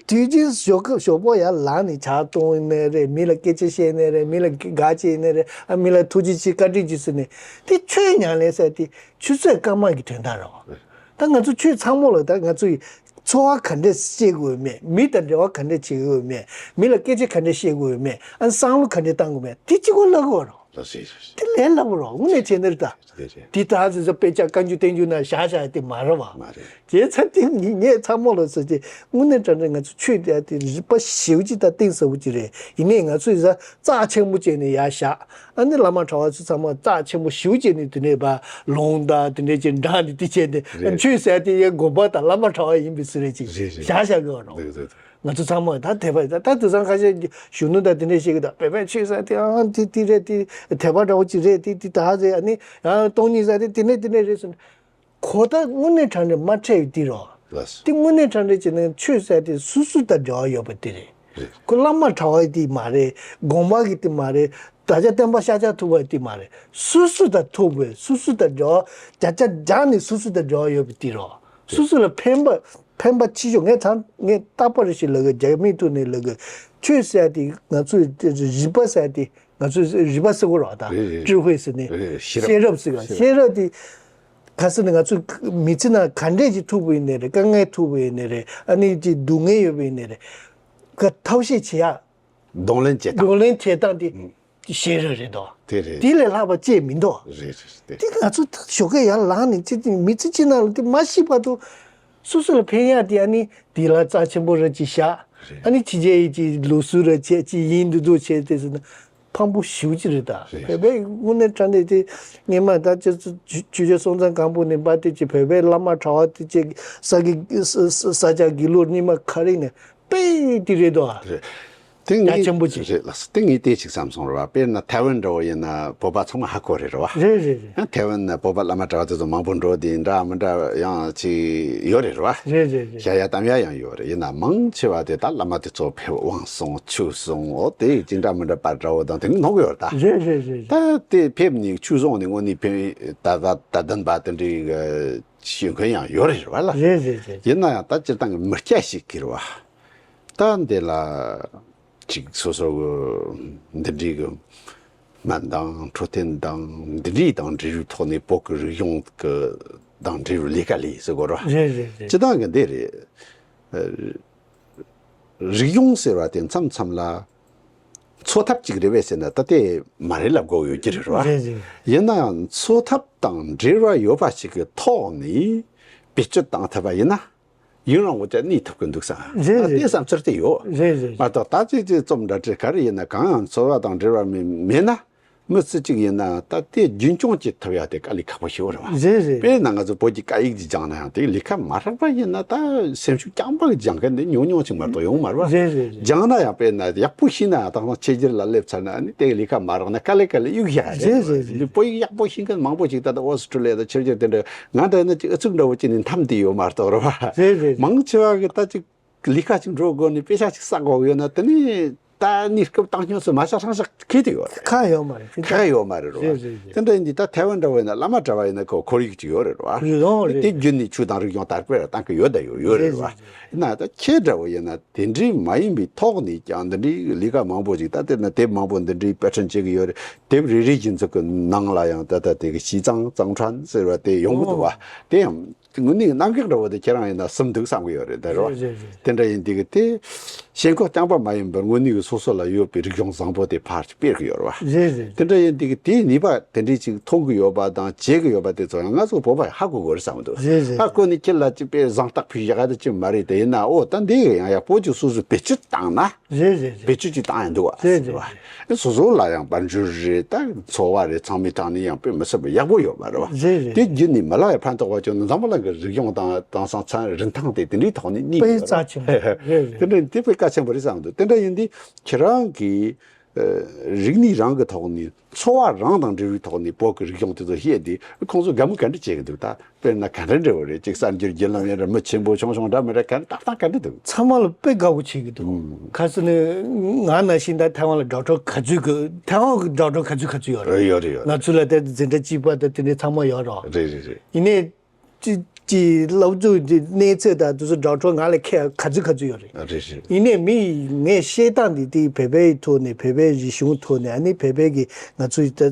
དུས་རྒྱུན་ཞོགས་ཀ་ཞོགས་པ་ཡར་ལངས་ནས་ཇ་བཏུང་ནས་རེད། མི་ལ་སྐད་ཆ་བཤད་ནས་རེད། མི་ལ་དགའ་བྱས་ནས་རེད། ཨ་མི་ལ་ཐུགས་རྗེ་ཆེ་བཀའ་དྲིན་ཆེ་ཟེར་ནས་དེ་ཆོས་ཉམས་ལེན་ཟེར་དེ་ཆུ་ཚོད་སྐར་མ་གི་དོན་དག་རེད་བ། ད་ང་ཚོ་ཆོས་ཚང་མ་ལ་ད་ང་ཚོ་ཡི་འཚོ་བ་ག་འདྲས་སྐྱེལ་དགོས་ཡོད་མེད། མི་དང་འབྲེལ་བ་ག་འདྲས་བྱེད་དགོས་ཡོད་མེད། མི་ལ་སྐད་ཆ་ག་འདྲས་བཤད་དགོས་ཡོད་མེད། ཨ་ནི་བསམ་བློ་ག་འདྲས་བཏང་དགོས་མེད། དེ་གཅིག་པོ་ལབ་དགོས་རོགས། ལགས་སོ། དེ་ལས་སླ་པོ་རོགས། དངོས་གནས་བྱས་ན་རེད་ད། རེད་རེད། དེ་ད་ཟེར་ཟེར་དཔེ་ཆ་བཀའ་འགྱུར་བསྟན་འགྱུར་ན་བཞག་བཞག་དེ་མ་རེད་བ། མ་རེད། བྱས་ཙང་དེ་ངས་ཚང་མ་ལ་ཟེར་གྱི། དངོས་གནས་དྲང་གནས་ང་ཚོ་ཆོས་དེ་དེ་རིག་པ་ཞེ་པོ་ཅིག་དང་གཏིང་ཟབ་པོ་ཅིག་རེད། ཡིན་ནའི་ང་ཚོས་ཟ་རྩ་ཆེན་པོ་བྱས་ནས་ཡར་བཞག་ཨ་ནི་བླ་མ་གྲྭ་བ་ཚོ་ཚང་མ་རྩ་ཆེན་པོ་ཞེ་པོ་བྱས་ནས་དེ་ནས་བ་ལུང་དང་དེ་འདྲས་ཅིག་འདྲ་འདི་དེ་བྱས་ནས། རེད། ཆོས་ཟེར་དེ་ཡང་དགོན་པ་དང་བླ་མ་གྲྭ་བ་ཡིན་པའི་ཚུལ་རེད་ཅིག་རེད་རེད། བཞག་བཞག་གི་བ་རོགས། རེད་རེད། ང་ཚོ་ཚང་མ་ད་དད་པ་ད་ད་དེང་སང་ཁ་ཤས་ཀྱི་གཞོན་ནུ་དང་དེ་འདྲས་བཤད་གི་ད་བོད་པའི་ཆོས་ཟེར་དེ་ཨང་དེ་དེ་རེད། དེ་དད་པ་འདྲ་བོ་ཅིག་རེད། དེ་དེ་ད་ཟེར་ཨ་ནི་ཡང་སྟོང་ཉིད་ཟེར་དེ་དེ་ནས་དེ་འདྲས་རེད་ཟེར་ན། གོ་བརྡ་དངོས་གནས་དྲང་གནས་མ་འཕྲད་ཡོད་དེ་རོ། ལགས་སོ། དེ་དངོས་གནས་དྲང་གནས་བྱས་ན་ཆོས་ཟེར་དེ་སོ་སོ་དང་འབྲེལ་བ་ཡོད་པ་དེ་རེད། རེད། ཁོ་བླ་མ་གྲྭ་བ་དེ་མ་རེད། དགོན་པ་གི་དེ་མ་རེད། ད་ཆ་བསྟན་པ་ཤཱཀྱ་ཐུབ་པ་དེ་མ་རེད། སོ་སོ་དང་ཐུབ་པའི་སོ་སོ་དང་འབྲེལ་བ་བརྒྱ་ཆ་བརྒྱ་ནས་སོ་སོ་དང་འབྲེལ་བ་ཡོད་པ་དེ་རོ། སོ་སོ་ལ་ཕན་པ་ཕན་པ་ཆེ་ཤོས། ངས་ད་ངས་རྟག་པར་ཞིག་ལབ་གི། རྒྱ་མིའི་ཐོག་ནས་ལབ་གི། ཆོས་ཟེར་དེ་ང་ཚོས་རིག་པ་ཟེར་དེ་ང་ཚོས་རིག་པ་ཟེར་གོ་རོགས་ད། རེད་རེད། ཅིར་ཧུའེ་ཟེར་ནས། རེད། ཤེས་རབ། ཤེས་རབ་ཟེར་ག་ཤེས་རབ། ཤེས་རབ་དེ། ག་ཟེར་ན་ང་ཚོ་མི་ཚེ་ནང་ག་འདྲས་ཀྱི་ཐུག་པ་ཡིན་ནའི་རེད། དཀའ་ངལ་ཐུག་པ་ཡིན་ནའི་རེད། ཨ་ནི་ཅིག་སྡུག་བསྔལ་ཡོད་པ་ཡིན་ནའི་རེད། ཀ་ཐབས་ཤེས་བྱེད་ཡ། གདོང་ལེན་བྱེད་སྟངས། གདོང་ལེན་བྱེད་སྟངས་དེ་ཨུ། ཤེས་རབ་རེད་དོ། དེ་རེད། དེ་ལས་ལྷག་པ་ཅིག་མི་འདུག་རེད་རེད་རེད། དེ་ང་ཚོ་ད་ཞོགས་ཀས་ཡར་ལངས་ནས་ཅི་ཅི་མི་ཚེ་གཅིག་ནང་ལ་དེ་མ་ཤི་བར་དུ་སོ་སོ་ལ་ཕན་ཡ་དེ་ཨ་ནི་དེ་ལ་རྩ་ཆེན་པོ་རེད་ཅིག་བཞག་རེད། ཨ་ནི་ཕྱི་རྒྱལ་ཡི་ཅིག་ལུགས་སྲོལ་རེད་ཅེས་ཅིག་ཡིན་འདུག་འདུག་བྱས་དེ་ཟེར་ན། ཕངས་པོ་ཞེ་པོ་ཅིག་རེད་ད། རེད། བོད་པའི་དངོས་གནས་དྲང་གནས་དེ་སྔས་མ་ད་ཅི་ཆོས་རྒྱལ་སྲོང་བཙན་སྒམ་པོ་ནས་བར་དེ་ཅིག་བོད་པའི་བླ་མ་གྲྭ་བ་དེ་ཅིག་ས་གི་ས་ས་སྐྱ་དགེ་ལུགས་རྙིང་མ་ག་རེ་ནས་དཔེ་དེ་རེད་དོ། རེད། དེ་རྒྱ་ངས་ཆེན་པོ་ཅིག་རེད་ལགས་སོ། དེ་ངས་དེ་ཅིག་བསམ་སོང་རེད་བ། དཔེར་ན་ཐའེ་ཝན་འདྲ་བོ་ཡིན་ན་བོད་པ་ཚང་མ་ཧ་གོ་རེད་རེད་བ། རེད་རེད་རེད། ཡང་ཐའེ་ཝན་ན་བོད་པ་བླ་མ་གྲྭ་བ་དེ་ཚོ་མང་པོ་འགྲོ་དེ་འདྲ་མི་འདྲ་ཡང་ཅིག་ཡོད་རེད་རེད་བ། རེད་རེད་རེད། བཤད་ཡ་གཏམ་ཡ་ཡང་ཡོད་རེད། ཡིན་ན་མང་ཆེ་བ་དེ་ད་བླ་མ་དེ་ཚོ་ཕེབས་དབང་སོང་ཆོས་སོང་འོ་དེ་ཅི་འདྲ་མི་འདྲ་པར་འདྲ་བོ་དང་དེ་ནི་ནོར་གི་ཡོད་རེད་ད། རེད་རེད་རེད། ད་དེ་ཕེབས་ནས་ཆོས་སོང་ནས་དངོས་གནས་ཕེབས་ད་ད་ད་ལྡན་པ་དེ་འདྲའི་གི་ཤེས་མཁན་ཡང་ཡོད་རེད་རེད་བ་ལ། རེད་རེད་རེད། ཡིན་ན་ཡང་ད་སྤྱིར་བཏང་གི་མི་སྐྱ་ཞིག་གིས་རེད་བ། ད་འདི་ལ་ཅིག་སོ་སོ་གི་འདི་འདྲའི་གི་སྨན་དང་འཕྲོད་བསྟེན་དང་འདི་འདྲའི་དང་འབྲེལ་བའི་ཐོག་ནས་བོད་ཀྱི་རིག་གཞུང་གི་དང་འབྲེལ་བའི་ལས་ཀ་ལས་ཟེར་དགོས་རེད་བ། རེད་རེད་རེད། སྤྱིར་བཏང་གི་འདི་རེད། ཨ། རིག་གཞུང་ཟེར་བ་དེ་མཚམས་མཚམས་ལ་འཚོ་ཐབས་ཅིག་རེད་པས་ཟེར་ན་ད་དེ་མ་རེད་ལབ་དགོས་ཡོད་ཀྱི་རེད་བ། རེད་རེད། ཡིན་ནའང་འཚོ་ཐབས་དང་འབྲེལ་བ་ཡོད་པ་ཞིག་གི་ཐོག་ནས་བེད་སྤྱོད་བཏང་ཐུབ་པ་ཡིན་ན། ཡུན་རིང་པོ་ཅིག་གནས་ཐུབ་ཀྱི་འདུག་བསམ། རེད་ང་རེད། དེ་བསམ་ཚུལ་དེ་ཡོད། རེད་རེད། མ་གཏོགས་ད་ཅིག་ཅིག་རྩོམ་འདྲ་བྲིས་ག་རེ་ཡིན་ན་གང་ཡང་འཚོ་བ་དང་འབྲེལ་བ་མེད་མེད་ན། མི་སུ་གཅིག་ཡིན་ན་ད་དེ་རྒྱུན་སྐྱོང་བྱེད་ཐུབ་ཡ་དེ་དཀའ་ལས་ཁག་པོ་ཞིག་རེད་བ། རེད་རེད། དཔེར་ན་ང་ཚོ་བོད་ཀྱི་སྐད་ཡིག་ཅིག་སྦྱངས་ན་ཡང་དེ་ལས་ཀ་མ་རག་པ་ཡིན་ན་ད་སེམས་ཤུགས་རྐྱང་པ་གིས་སྦྱང་མཁན་དེ་ཉུང་ཉུང་ཅིག་མ་གཏོགས་ཡོང་མ་རེད་བ། རེད་རེད་རེད། སྦྱངས་ན་ཡང་དཔེར་ན་ཡག་པོ་ཤེས་ན་ཡང་ད་ང་ཕྱི་རྒྱལ་ལ་སླེབས་ཚར་ན་ཨ་ནི་དེ་ལས་ཀ་མ་རག་ན་དཀའ་ལས་དཀའ་ལས་གཡུག་ཡ་རེད། རེད་རེད་རེད། བོད་ཡིག་ཡག་པོ་ཤེས་མཁན་མང་པོ་ཞིག་ད་ལྟ་ཨོ་སི་ཀྲུ་ལི་ཡ་དང་ཕྱི་རྒྱལ་དེ་འདྲ་ང་འདྲ་ཡིན་ན་ཅིག་ཨུ་ཚུགས་འདྲ་བོ་ཅིག་ནས་འཐམས་བསྡད་ཡོད་མ་གཏོགས་རེད་བ། རེད་རེད་རེད། མང་ཆེ་བ་གི་ད་ཅིག་ལས་ཀ་ཅིག་འགྲོ་དགོས་ནས་དཔེ་ཆ་ཅིག་བསགས་དགོས་ཡོད་ན་དེ་ནི་ད་གནས་སྐབས་བཏང་སྙོམས་སུ་མ་བཞག་ཧྲང་ཧྲང་ཁེལ་དུ་ཡོད་རེད། ཁག་ཡོད་མ་རེད། ཁག་ཡོད་མ་རེད་རེད་བ། རེད་རེད་རེད། དེ་འདྲ་ཡིན་དུས་ད་ཐའེ་ཝན་འདྲ་བོ་ཡིན་ན་བླ་མ་གྲྭ་བ་ཡིན་ན་ཁོ་ཁོར་ཡུག་ཅིག་ཡོད་རེད་བ། ཡོད་རེད། དེ་བརྒྱུད་ནས་ཆོས་དང་རིག་གཞུང་དར་སྤེལ་བཏང་གི་ཡོད་ད་ཡོད་ཡོད་རེད་རེད་བ། རེད་རེད། ཡིན་ན་ད་ཁྱེད་འདྲ་བོ་ཡིན་ན་དེ་འདྲའི་མ་ཡིན་པའི་ཐོག་ནས་ཀྱང་འདི་འདྲའི་ལས་ཀ་མང་པོ་ཅིག་ད་དེ་ན་དེབ་མང་པོ་འདི་འདྲའི་པར་སྐྲུན་བྱེད་ཀྱི་ཡོད་རེད། དེབ་རེ་རེ་བཞིན་ཚོ་གི་ནང་ལ་ཡང་ད་ལྟ་དེ་གི་ཞི་ཙང་ཙང་ཁྲན་ཟེར་བ་དེ་ཡོང་གི་འདུག་བ། ཨོ། དེ་ཡང་དངོས་གནས་གནད་འགག་འདྲ་བོ་དེ་ཁྱེད་རང་ཡིན་ན་ཟིན་འདུག་བསམ་གི་ཡོད་རེད་ད་རོ། རེད་རེད་རེད། དེ་འདྲ་ཡིན་དུས་གི་དེ་ཞེན་ཁོག་རྐྱང་པ་མ་ཡིན་པར་དངོས་གནས་ཀྱི་སོ་སོ་ལ་ཡོད་པའི་རིག་གཞུང་བཟང་པོ་དེ་ཕར་སྤེལ་གི་ཡོད་རེད་བ། རེད་རེད། དེ་འདྲ་ཡིན་དུས་གི་དེའི་ནུས་པ་དེ་འདྲའི་ཅིག་ཐོན་གི་ཡོད་པ་དང་བྱེད་གི་ཡོད་པ་དེ་ཚོ་ཡང་ང་ཚོ་བོད་པ་ཧ་གོ་དགོས་རེད་བསམ་གི་འདུག་རེད་རེད། ཧ་གོ་ནས་ཁྱེད་ལ་ཅིག་དཔེ་བཟང་རྟགས་ཕུལ་ཡག་ག་དེ་ཅིག་མ་རེད་དེ། ཡིན་ན་ཨོ་ད་འདི་ཡང་ཡག་པོ་ཅིག་སོ་སོས་བེད་སྤྱོད་བཏང་ན། རེད་རེད་རེད། བེད་སྤྱོད་ཅིག་བཏང་ཡང་འདུག་བ། རེད་རེད་རེད། སོ་སོ་ལ་ཡང་དཔལ་འབྱོར་རེད་ད་འཚོ་བ་རེད་ཚང་མའི་ཐོག་ནས་ཡང་དཔེ་མི་སྲིད་པ་ཡག་པོ་ཡོད་མ་རེད་བ། རེད་རེད། དེ་བརྒྱུད་ནས་མི་ལ་ཡང་ཕན་ཐོགས་པ་བྱུང་ན་འཛམ་བུ་གླིང་གི་རིག་གཞུང་དང་དེང་སང་ཚན་རིག་ཐང་དེ་དེ་འདྲའི་ཐོག་ནས་གནས་དཔེ་ཡོད་རེད། རྩ་ཆེན་པོ་རེད་རེད། དེ་འདྲ་དེ་དཔེ་གལ་ཆེན་པོ་རེད་བསམ་འདུག་དེ་འདྲ་ཡིན་དུས་ཁྱེད་རང་གིས་རིག་གནས་རང་གི་ཐོག་ནས་འཚོ་བ་རང་དང་འབྲེལ་བའི་ཐོག་ནས་བོད་ཀྱི་རིག་གཞུང་དེ་ཚོ་བཤད་དུས་ཁོང་ཚོ་དགའ་མོས་ག་འདྲ་བྱེད་ཀྱི་འདུག་ད། དཔེར་ན་ག་འདྲ་འདྲ་བོ་རེད། ཅིག་གསར་འགྱུར་བརྒྱུད་ལམ་ཡིན་ར་མི་ཆེན་པོ་ཆུང་ཆུང་འདྲ་མི་འདྲ་ག་འདྲ་ཏག་ཏག་ག་འདྲ་འདུག་ཚང་མ་ལ་དཔེ་དགའ་བོ་བྱེད་ཀྱི་འདུག་ཨུམ། ག་ཟེར་ན་ང་ནང་བཞིན་ད་ཐའེ་ཝན་ལ་ཌོག་ཊར་ག་ཚོད་གི་ཐའེ་ཝན་གི་ཌོག་ཊར་ག་ཚོད་ག་ཚོད་ཡོད་རེད། ཡོད་རེད་ཡོད་རེད། ང་ཚོ་ལ་དེ་འཛིན་གྲྭ་གཅིག་པ་དང་དེ་འདྲའི་ཚང་མ་ཡོད་རོགས། རེད་རེད་རེད། ཡིན་ནའི་ཅི་ཅི་སློབ་ཕྲུག་དེ་གནས་ཚད་དང་དེ་ཚོ་ཌོག་ཊར་ང་ལ་ཁྱད་ག་ཚོད་ག་ཚོད་ཡོད་རེད། རེད་རེད། ཡིན་ནའི་མི་ངས་བཤད་སྟངས་འདི་དེ་བོད་པའི་ཐོག་ནས་བོད་པའི་རིག་གཞུང་ཐོག་ནས་ཨ་ནི་བོད་པའི་གི་ང་ཚོའི་ད།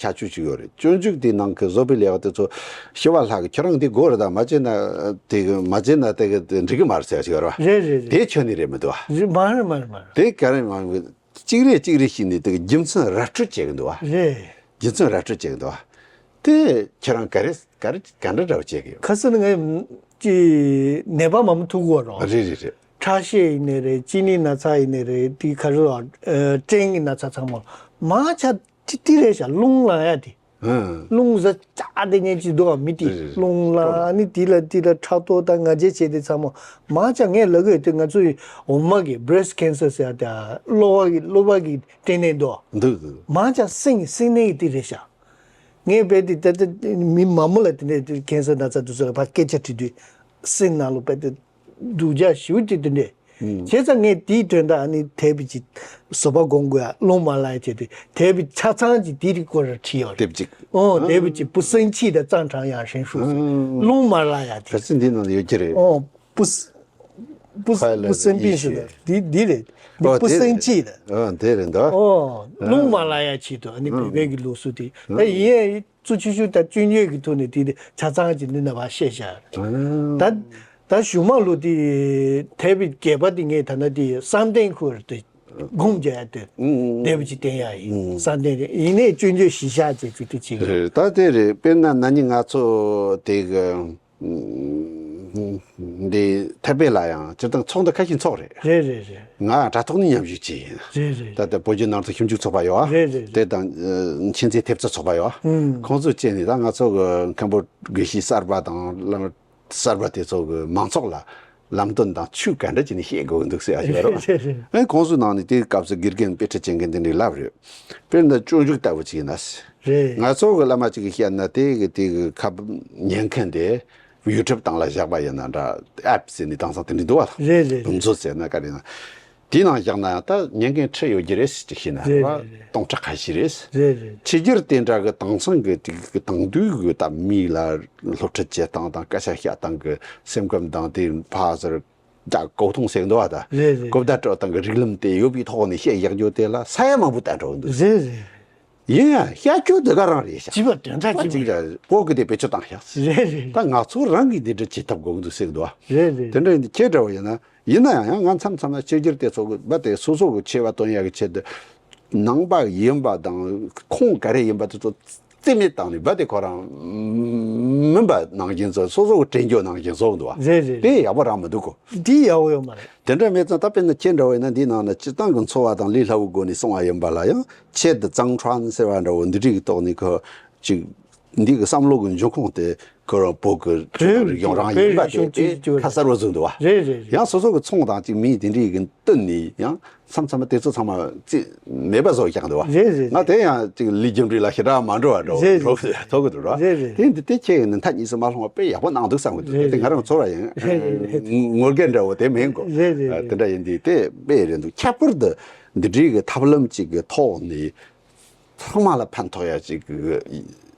ཁྱད་ཆོས་ཅིག་ཡོད་རེད། སྤྱོད་འཇུག་དེའི་ནང་གི་བཟོ་པའི་ལས་ཀ་དེ་ཚོ་ཞི་བ་ལྷ་གིས་ཁྱོད་རང་འདི་དགོས་རེད་ད། མ་བྱས་ན་དེ་གི་མ་བྱས་ན་དེ་གི་འགྲིག་གི་མ་རེད་ཟེར་ཡ་ཅིག་ཡོད་རེད་བ། རེད་རེད་རེད། དེ་ཁྱོན་ནས་རེད་མི་འདུག་བ། རེད། མ་རེད་མ་རེད་མ་རེད། དེ་ག་རེ་མ་གཅིག་རེ་གཅིག་རེ་བྱས་ནས་དེ་གི་རྒྱུ་མཚན་ར་སྤྲོད་བྱེད་གི་འདུག་བ། རེད། རྒྱུ་མཚན་ར་སྤྲོད་བྱེད་གི་འདུག་བ། དེ་ཁྱེད་རང་ག་རེ་ག་རེ་ག་འདྲ་འདྲ་བོ་བྱེད་གི་ཡོད། ཁ་སང་ནས་ང་ཅི་ནད་པ་མང་པོ་ཐུག་གི་ཡོད་རེད། རེད་རེད་རེད། ཁྲག་ཤེད་ཡིན་ནའི་རེད། གཅིན་སྙི་ན་ཚ་ཡིན་ནའི་རེད། དེ་ག་རེ་ལ་སྐྲན་གྱི་ན་ཚ་ཚང་མ་མ་ཆ་ཏི་ཏི་རེད་ཤག་རླུང་ལངས་ཡ་དེ། ཨང་། རླུང་ཟ་ཅག་དེ་ཉན་གྱི་འདུག་ག་མི་དེ། རེད་རེད། རླུང་ལངས་ནི་དེ་ལ་དེ་ལ་ཕྲག་དོག་དང་ང་རྒྱལ་བྱས་དེ་ཚང་མ་མ་ཆ་ངས་ལབ་གི་ཡོད་དེ། ང་ཚོའི་འོ་མ་གི་breast cancer ཟེར་ཡ་དེ་གློ་བ་གི་གློ་བ་གི་སྐྲན་ནད་འདུག་འདུག་འདུག་མ་ཆ་སྲིན་སྲིན་ནད་ཀྱི་དེ་རེད་ཤག་ངས་དཔེ་དེ་ད་ལྟ་མི་མང་པོ་ལ་དེ་འདྲའི་ཁེན་སར་ན་ཚ་དུས་ཚོད་ལ་ཕར་སྐད་ཆ་དྲིས་དུས་སེམས་ནང་ལ་དཔེ་དེ་སྡུག་ཅག་ཞེ་པོ་ཅིག་དེ་འདྲས། ཨུམ། བྱས་ཙང་ངས་དེའི་དོན་དག་ཨ་ནི་དེབ་ཅིག་བཟོ་པ་དགོངས་དགོས་ཡ་རླུང་མ་ལངས་ཡ་བྱས་ཏེ་དེབ་ཆ་ཚང་ཅིག་དེའི་སྐོར་ལ་བྲིས་ཡོད་རེད། དེབ་ཅིག་ཨོ། དེབ་ཅིག 不生气的正常养生术 ཟེར། ཨུམ། རླུང་མ་ལངས་ཡ་དེ། ག་ཚོད་འདི་ནང་ལ་ཡོད་ཀྱི་རེད། ཨོ། 不不不生病是的 འདི་འདི་རེད། འདི་ཨོ། 不生气的 ཨོ། དེ་རེད་འདུག་ཨོ། རླུང་མ་ལངས་ཡ་ཆེད་དུ་ཨ་ནི་བོད་པའི་གི་ལུགས་སྲོལ་དེ་ད་ཡིན་ཡ་གཙོ་ཆེ་ཤོས་ད་སྤྱོད་འཇུག་གི་ཐོག་ནས་དེ་ཆ་ཚང་གི་འདི་ནས་ཕར་བཤད་བཞག་ད་ད་གཞུག་མ་ལོ་དེ་དེབ་བརྒྱད་པ་དེ་ངས་ད་ན་དེ་བསམ་གཏན་ཁུར་དེ་སྒོམ་རྒྱག་ཡ་དེ་དེབ་ཅིག་བསྟན་ཡ་ཡིན། བསམ་གཏན་དེ་ཡིན་ནའི་སྤྱོད་འཇུག་གཞི་བཞག་ཅེས་ཅིག་དེ་བྱེད་ཀྱི་རེད། ད་དེ་རེད། དཔེར་ན་ན་ནིང་ང་ཚོ་དེ་གི་འདི་ཐེ་པེ་ལ་ཡང་སྤྱིར་བཏང་ཚོགས་འདུ་ཁ་ཤས་ཚོགས་རེད། རེད་རེད་རེད། ང་དྲ་ཐོག་ནས་མཉམ་ཞུགས་བྱས་ཡིན། རེད་རེད། ད་ལྟ་བོད་བརྒྱུད་ནང་བསྟན་ཞིབ་འཇུག་ཚོགས་པ་ཡོད། རེད་རེད་རེད། དེ་དང་མཁྱེན་བརྩེ་ཐེབས་རྩ་ཚོགས་པ་ཡོད། ཨང་། ཁོང་ཚོས་བྱས་ནས་ད་ང་ཚོ་གི་མཁན་པོ་དགེ་བཤེས་གསར་པ་དང་བླ་མ་གསར་པ་དེ་ཚོ་གི་མང་ཚོགས་ལ་ལམ་སྟོན་དང་ཆོས་ག་འདྲ་བྱས་ནས་བཤད་དགོས་འདུག་ཟེར་ཡ་ཞིག་ཡོད་རེད། རེད་རེད་རེད། ཨེ་ཁོང་ཚོའི་ནང་ནས་དེའི་སྐབས་སུ་དགེ་རྒན་དཔེ་ཁྲིད་བྱེད་མཁན་དེ་འདྲས་ལབ་རེད། དཔེར་ན་སྤྱོད་འཇུག་ལྟ་བུ་བྱས་ན། རེད། ང་ཚོ་གི་བླ་མ་གཅིག་གིས་བཤད་ན་དེ་གི་དེ་གི་ཁ་ཉན་མཁན་དེ་ཡུ་ཊུབ་སྟེང་ལ་བཞག་པ་ཡིན་ན་འདྲ། ཨེབ་ཟེར་ནས་དེང་སང་དེ་འདྲ་འདུག་བ། རེད་རེད། དུམ་མཛོད་ཟེར་ན་ག་རེ་ན། དེའི་ནང་བཞག་ན་ཡང་ད་ཉན་མཁན་ཁྲི་ཡོད་ཀྱི་རེད་ཟེར་ཅིག་བཤད་ན་རེད། རེད་རེད། སྟོང་ཕྲག་ཁ་ཤས་རེད། རེད་རེད། ཕྱི་རྒྱལ་དེ་འདྲ་གི་དེང་སང་གི་དེ་གི་དེང་དུས་གི་ད་མི་ལ་སློབ་ཁྲིད་བྱེད་སྟངས་དང་སྐད་ཆ་བཤད་སྟངས་གི་སེམས་ཁམས་དང་དེ་ཕར་ཟུར་ད་གོ་མཐོང་ཟེར་གི་འདུག་བ་ད། རེད་རེད། གོ་བརྡ་སྤྲོད་སྟངས་ཀྱི་རིགས་ལམ་དེ་ཡོད་པའི་ཐོག་ནས་བཤད་ཡག་རྒྱུ་དེ་ལ་ས་ཡ་མང་པོ་བལྟས་འགྲོ་གི་འདུག་རེད་རེད། ཡིན་ཡང་བཤད་རྒྱུ་འདི་ག་རང་རེད་ཤག་བྱིས་པ་དོན་དག་བྱིས་པ་ཅིག་ལ་བོད་ཀྱི་དེ་བེད་སྤྱོད་བཏང་ཤག་རེད་རེད། ད་ང་ཚོ་རང་གིས་འདི་འདྲ་བྱེད་ཐབས་དགོས་ཀྱི་འདུག་ཟེར་གི་འདུག་བ། རེད་རེད། དེ་འདྲ་ཡིན་དུས་ཁྱེད་འདྲ་བོ་ཡིན་ན་ཡིན་ན་ཡང་ཡང་ང་མཚམས་མཚམས་ལ་ཕྱི་རྒྱལ་དེ་ཚོ་གི་བ་དེ་སོ་སོ་གི་ཆེ་བ་སྟོན་ཡག་གི་ཆེད་དུ་ནང་པ་ཡིན་པ་དང་ཁུངས་ག་རེ་ཡིན་པ་དེ་ཚོ་རྩིས་མེད་བཏང་ནས་རྦད་དེ་ཁོ་རང་མིན་པ་ནང་བཞིན་བཟོ། སོ་སོ་གི་དྲན་རྒྱུ་ནང་བཞིན་བཟོ་གི་འདུག་བ། རེད་རེད། དེ་ཡག་པོ་རང་མི་འདུག་གོ། འདི་ཡག་པོ་ཡོད་མ་རེད། དེ་འདྲ་མེད་ཙང་ད་དཔེར་ན་ཁྱེད་འདྲ་བོ་ཡིན་ན་འདིའི་ནང་ན་སྤྱིར་བཏང་གི་འཚོ་བ་དང་ལས་སླ་བོའི་སྒོ་ནས་གསུང་བ་ཡིན་པ་ལ་ཡང་ཆེད་དུ་ཙང་ཁྲོན་ཟེར་བ་འདྲ་བོ་འདི་འདྲའི་གི་ཐོག་ནས་ཁོ་ཅིག་འདི་གི་བསམ་བློ་གི་འབྱུང་ཁུངས་དེ་ཁོ་རང་བོད་ཀྱི་རིག་གཞུང་རང་ཡིན་པ་དེ་དེ་ཁ་གསལ་བོ་བཟོས་འདུག་བ། རེད་རེད་རེད། ཡང་སོ་སོ་གི་ཚོང་དང་ཅིག་མིའི་དེ་འདྲའི་གི་བསྟུན་ནས་ཡང་། མཚམས་མཚམས་དེ་ཚོ་ཚང་མ་རྩིས་མེད་པ་བཟོ་བཞག་འདུག་བ། རེད་རེད། ང་དེ་ཡང་ཅིག་ལས་རྒྱུ་འབྲས་ལ་ཞེ་དྲག་མ་འགྲོ་བ་འགྲོ་རེད་འགྲོ་རེད། ཐོག་གི་འདུག་ར། རེད་རེད། དེ་འདི་དེ་ཁྱེད་ཀྱི་ནི་མཐའ་གཉིས་སུ་མ་ལྷུང་བ་དཔེ་ཡག་པོ་གནང་འདུག་བསམ་གི་འདུག་རེད་དེ་ང་རང་ཚོར་བ་ཡིན། རེད་རེད་རེད། ངོ་རྒོལ་འདྲ་བོ་དེ་མིན་གོ། རེད་རེད་རེད། དེ་འདྲ་ཡིན་དུས་དེ་དཔེ་རེད་འདུག་ཁྱད་པར་དུ་འདི་འདྲའི་གི་ཐབས་ལམ་ཅིག་གི་ཐོག་ནས་ཚང་མ་ལ་ཕན་ཐོགས་ཡ་ཅིག་གི་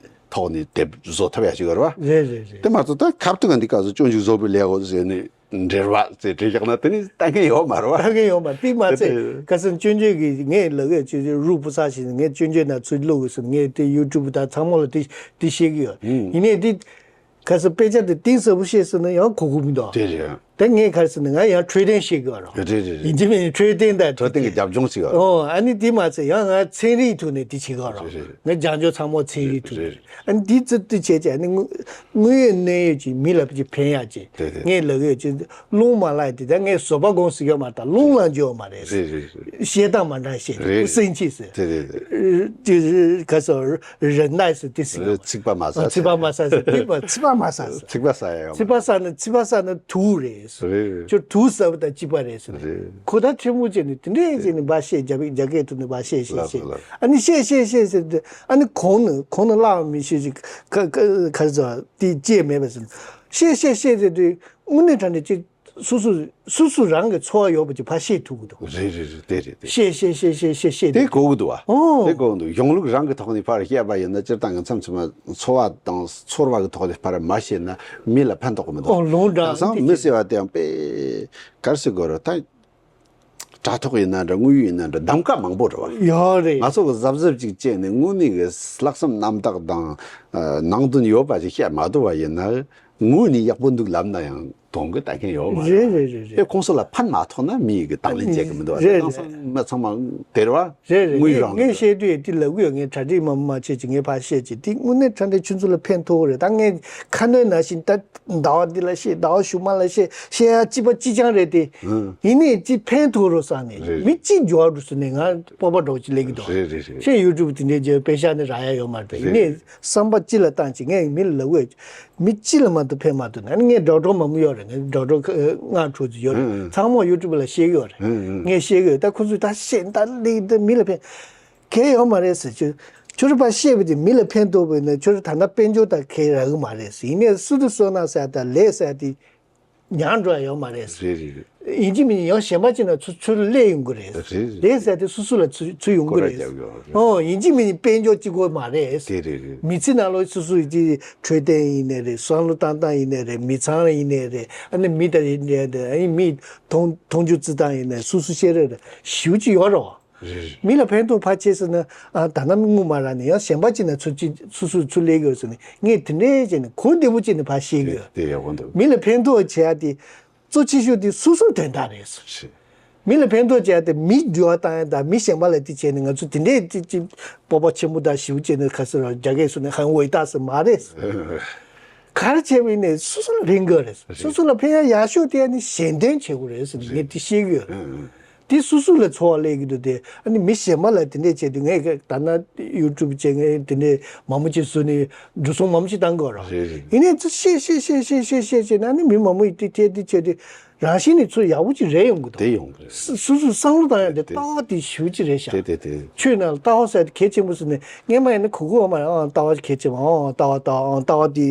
ཐོག་ནས་དེབ་བཟོ་ཐུབ་ཡ་ཅིག་ཡོད་རེད་བ། རེད་རེད་རེད། དེ་མ་གཏོགས་ད་ཁ་ཐུག་ག་འདི་ག་ཚོད་སྤྱོད་འཇུག་བཟོ་པའི་ལས་འོ་ཟེར་ནས། འབྲེལ་བ་ཟེར་བྲིས་བཞག་ན་དེ་ནི་ལྟ་མཁན་ཡོད་མ་རེད་བ། ལྟ་མཁན་ཡོད་མ་རེད། དེ་མ་ཚད་དེ་ཁ་སང་སྤྱོད་འཇུག་གི་ངས་ལབ་ཡོད། སྤྱོད་འཇུག་རུ་པུ་ས་ཞིག་ངས་སྤྱོད་འཇུག་ན་ཚུར་བླུག་དགོས་ཟེར། ངས་དེ་ཡུ་ཊུབ་དང་ཚང་མ་ལ་དེ་དེ་བཤད་ཀྱི་ཡོད། ཨུམ། ཡིན་ནའི་དེ་ཁ་སང་དཔེ་ཆ་དེ་གཏིང་ཟབ་པོ་བཤད་ཟེར་ན་ཡང་གོ་གི་མི་འདུག་དེ་རེད། ད་ངས་ག་རེ་ཟེར་ན་ང་ཡང་འཕྲོད་བསྟེན་བཤད་ཀྱི་ཡོད་རེད། རེད་རེད་རེད། ཡིན་གཅིག་མིན་གཅིག་འཕྲོད་བསྟེན་དང་འཕྲོད་བསྟེན་གྱི་རྒྱབ་ལྗོངས་ཤིག་ཡོད་རེད། ཨོ་ཨ་ནི་དེ་མ་ཚད་ཡང་ང་ཚན་རིག་ཐོག་ནས་དེ་བྱེད་ཀྱི་ཡོད་རེད། རེད་རེད། ངས་སྦྱང་ཕྱོགས་ཚང་མ་ཚན་རིག་ཐོག་རེད་རེད། ཨ་ནི་འདི་ཙི་ཏི་བྱས་བྱས་ཨ་ནི་དངོས་དངོས་ཡོད་གནས་ཡོད་ཀྱི་མི་ལ་ཕན་ཡག་ཅིག་རེད་རེད། ངས་ལབ་ཡོད་ཀྱི་རླུང་མ་ལངས་དེ་ད་ངས་བཟོད་པ་སྒོམ་ཟེར་ཡོད་མ་རེད། ད་རླུང་ལངས་རྒྱུ་ཡོད་མ་རེད། རེད་རེད་རེད། བཤད་སྟངས་མ་འདྲ་བཤད་རེད། སེམས་ཅིག་ཟེར། རེད་རེད་རེད། ཅི་ག་སོ་རེད་ན་ཟེར་དེ་ཟེར། ཚིག་པ་མ་ཟ་ཚིག་པ་མ་ཟ་ཟེར། དེ་མ་ཚིག་པ་མ་ཟ་ཟེར། ཚིག་པ་ཟ་ཡ་ཡོད་མ་ཚིག་པ་ཟ་ན་ཚིག་པ་ཟ་ན་དུག་རེད་ཟེར། རེད། ཁྱོད་དུག་ཟ་བ་དང་གཅིག་པ་རེད་ཟེར། རེད། ཁོ་ད་ཁྲིམས་མོ་བྱས་ནས་དེ་འདྲས་བྱས་ནས་འབའ་བཤད། རྒྱ་སྐད་རྒྱ་སྐད་ཐོག་ནས་འབའ་བཤད་བཤད་ལགས་བཤད། ལགས། ཨ་ནི་བཤད་བཤད་བཤད་ཟེར་དུས་ཨ་ནི་གོང་ནས་གོང་ནས་བརླག་མི་ཤེས་ཅིག་ཁ་ཁ་ཁ་ཟ་དེ་བཅད་མེད་པ་ཟེར། བཤད་བཤད་བཤད་ཟེར་དུས་དངོས་གནས་དྲང་གནས་ཅིག་སོ་སོ་སོ་སོ་རང་གི་ཚོར་བ་ཡོད་པ་ཅིག་ཕར་བཤད་ཐུབ་ཀྱི་འདུག་རེད་རེད་རེད། དེ་རེད་དེ། བཤད་བཤད་བཤད་བཤད་བཤད་བཤད་དེ་དེ་གོ་གི་འདུག་བ། ཨོ། དེ་གོ་གི་འདུག་གཞུང་ལུགས་རང་གི་ཐོག་ནས་ཕར་བཤད་པ་ཡིན་ན་སྤྱིར་བཏང་གི་མཚམས་མཚམས་ཚོར་བ་དང་ཚོར་བ་གི་ཐོག་ནས་ཕར་མ་བཤད་ན་མི་ལ་ཕན་ཐོགས་གི་མི་འདུག་ཨོ་ལུང་དྲངས་དེང་སང་མི་ཟེར་བ་དེ་ཡང་དཔེ་ག་རེ་ཟེར་དགོས་རེད་ད། དྲ་ཐོག་ཡིན་ན་འདྲ། དངོས་ཡོད་ཡིན་ན་འདྲ། གདམ་ག་མང་པོ་རེད་བ། ཡོད་རེད། ང་ཚོ་གི་གཟབ་གཟབ་ཅིག་བྱས་ནས་དངོས་གནས་གི་ལྷག་བསམ་རྣམ་དག་དང་། ཨ། ནང་དོན་ཡོད་པ་ཅིག་བཤད་མ་ཐུབ་པ་ཡིན་ན། ངོས་ནས་ཡག་པོ་འདུག་ལབ་ན་ཡང་དོན་གི་ལྟ་མཁན་ཡོད་མ་རེད། རེད་རེད་རེད་རེད། དེ་ཁོང་ཚོ་ལ་ཕན་མ་ཐོགས་ན་མི་ཡི་གི་དང་ལེན་བྱེད་གི་མི་འདུག་བ། རེད་དེང་རེད། སང་མི་ཚང་མ་དེ་རེད་བ། རེད་རེད། དངོས་ངས་རང་ངས་གི་བཤད་དུས་དེ་ལབ་གི་ཡོད། ངས་གྲ་སྒྲིག་མ་མ་བྱེད་ཅིག་ངས་ཕར་བཤད་ཅིག་དེ་དངོས་གནས་དྲང་གནས་ཁྱོད་ཚོ་ལ་ཕན་ཐོགས་རེད། ད་ངས་ཁ་སྣོན་ནང་བཞིན་ད་ཟླ་བ་འདི་ལ་བཤད། ཟླ་བ་གཞུག་མ་ལ་བཤད། བཤད་ཡ་གཅིག་པ་གཅིག་རྐྱང་རེད་དེ། ཨང་། ཡིན་ནའི་ཅིག་ཕན་ཐོགས་རོགས་བསམ་ནས། རེད་རེད། མི་གཅིག་འགྱུར་བ་འགྲོ་སོང་ནས་ང་སྤོབས་པ་འདྲ་བོ་ཅིག་སླེབས་ཀྱི་འདུག་རེད་རེད་རེད། ཁྱེད་ཡུ་ཊུབ་དེ་འདྲའི་རྗེས་པེ་ཤག་ནི་རག་ཡ་ཡོད་མ་རེད་པས། རེད། ཡིན་ནའི་བསམ་པ་སྤྱི་ལ་བཏང་ཅིག་ངས་མི་ལ་ལབ་ཡོད། མི་གཅིག་ལ་མ་གཏོགས་ཕན་མ་ཐོགས་ན། ཨ་ནི་ངའི་འགྲོ་གྲོགས་མང་པོ་ཡོད་རེད། ངའི་འགྲོ་གྲོགས་ཁ་ལྔ་དྲུག་ཅིག་ཡོད་རེད། ཨང་ཨང་། ཚང་མ་ཡུ་ཊུབ་ལ་བཤད་ཀྱི་ཡོད་རེད། ཨང་ཨང་། ངས་བཤད་ཀྱི་ཡོད། ད་ཁོ་ཚོས་ད་བཤད་ད་ལེགས་ད་མི་ལ་ཕན། གལ་ཡོད་མ་རེད་ཟེར། ཁྱོད་ཁྱོད་རང་ཕར་བཤད་པ་དེ་མི་ལ་ཕན་ཐོགས་པ་ཡིན་ན་ཁྱོད་རང་ད་ལྟ་དཔལ་འབྱོར་དང་གལ་རག་གི་མ་རེད་ཟེར། ཡིན་ནའི་སུ་དང་སུ་ན་ཟེར་ད་ལས་ཟེར་དེ་ཉར་འགྲོ་ཡ་ཡོད་མ་རེད་ཟེར། རེད་རེད་རེད། ཡིན་གཅིག་མིན་གཅིག་ཡང་གཞན་པ་ཅིག་ན་ཚུར་ཚུར་སླེབས་ཡོང་གི་རེད། རེད་རེད། ལས་ཟེར་དེ་སོ་སོ་ལ་ཚུར་ཚུར་ཡོང་གི་རེད། སྐོར་ར་རྒྱབ་ཡོང་། ཨོ། ཡིན་གཅིག་མིན་གཅིག་དཔལ་འབྱོར་གཅིག་པོ་མ་རེད། དེ་རེད་རེད། མི་ཚེ་ནང་ལོགས་སོ་སོ་ཡི་འཕྲོད་བསྟེན་ཡིན་ནའི་རེད། བསམ་བློ་བཏང་སྟངས་ཡིན་ནའི་རེད། མི་ཚང་ཡིན་ནའི་རེད། ཨ་ནི་མི་དང་ཡིན་ནའི་རེད། ཨ་ནི་མི་མཐོང་མཐོང་ཆུང་བརྩི་སྟངས་ཡིན་ནའི་སོ་སོ་ཤེས་རབ་རེད། ཞེ་པོ་ཅིག་ཡོད་རེད་བ། རེད་རེད། མི་ལ་ཕན་ཐོགས་ཕར་བྱས་ཟེར་ན། ཨ། ད་ནམ་སྔོན་མ་ར་ནས་ཡང་གཞན་པ་ཅིག་ན་ཚུར་ཅིག་སོ་སོ་ཚུར་སླེབས་ཡོད་ཟེར་ནས་ངས་དེ་འདྲས་བྱས་ནས་གོ་བདེ་པོ་བྱས་ནས་ཕར་བཤད་ཀྱི་ཡོད། དེ་ཡག་པོ་འདུག་མི་ལ་ཕན་ཐོགས་བྱེད་ཡ་དེ་གཙོ་ཆེ་ཤོས་དེ་སོ་སོའི་དོན་དག་རེད། རེད། མི་ལ་ཕན་ཐོགས་བྱེད་ཡ་དེ་མི་འགྱུར་བ་བཏང་ཡ་དང་མི་གཞན་པ་ལ་དེ་བྱས་ནས་ང་ཚོ་དེ་འདྲས་དེ་ཅིག་སྤོབས་པ་ཆེན་པོ་དང་ཞེ་པོ་བྱས་ནས་ཁ་སེར་རྒྱ་སྐད་སོགས་ནས་ཧན་འོས་རྟགས་སུ་མ་རེད། ག་རེ་བྱས་པ་ཡིན་ནའི་སོ་སོ་ལ་ཕན་གྱི་རེད། རེད། སོ་སོ་ལ་ཕན་ཡ་ཡག་ཤོས་དེ་ཨ་ནི་གཞན་དོན་བྱེད་དགོས་རེད་ཟེར་ནས་ངས་དེ་བཤད་ཀྱི་ཡོད། ཨང་ཨང་། དེ་སོ་སོ་ལ་ཚོར་བ་སླེབས་ཀྱི་འདུག་དེ་ཨ་ནི་མི་གཞན་པ་ལ་དེ་འདྲས་བྱས་དུས་ངས་ད་ལྟ་ཡུ་ཊུབ་བྱས། ངས་དེ་འདྲས་མང་པོ་ཅིག་བཟོས་ནས་འགྲོ་སོང་མང་པོ་ཅིག་བཏང་གི་ཡོད་རེད། རེད་རེད། ཡིན་ནའི་ཚུར་བཤད་བཤད་བཤད་བཤད་བཤད་བྱས་ན་ཨ་ནི་མི་མང་པོ་ཡིས་དེ་དེ་དེ་བྱས་དུས་རང་བཞིན་ནས་ཚུར་ཡག་པོ་ཅིག་རེད་ཡོང་གི་འདུག་དེ་ཡོང་གི་རེད། སོ་སོ་བསམ་བློ་བཏང་ཡ་དེ། དེ་ལྟ་བ་དེ་ཞེ་པོ་ཅིག་རེད་ཤག་དེ་དེ་དེ། ཆོས་ནང་ལ་ལྟ་བ་ཟེར་དེ་གལ་ཆེན་པོ་ཟེར་ནས་སྔན་མ་ཡིན་ན་གོ་གི་ཡོད་མ་རེད། ཨང་། ལྟ་བ་གལ་ཆེན་པོ། ཨང་། ལྟ་བ་ལྟ་བ། ཨང་། ལྟ་བ་དེ་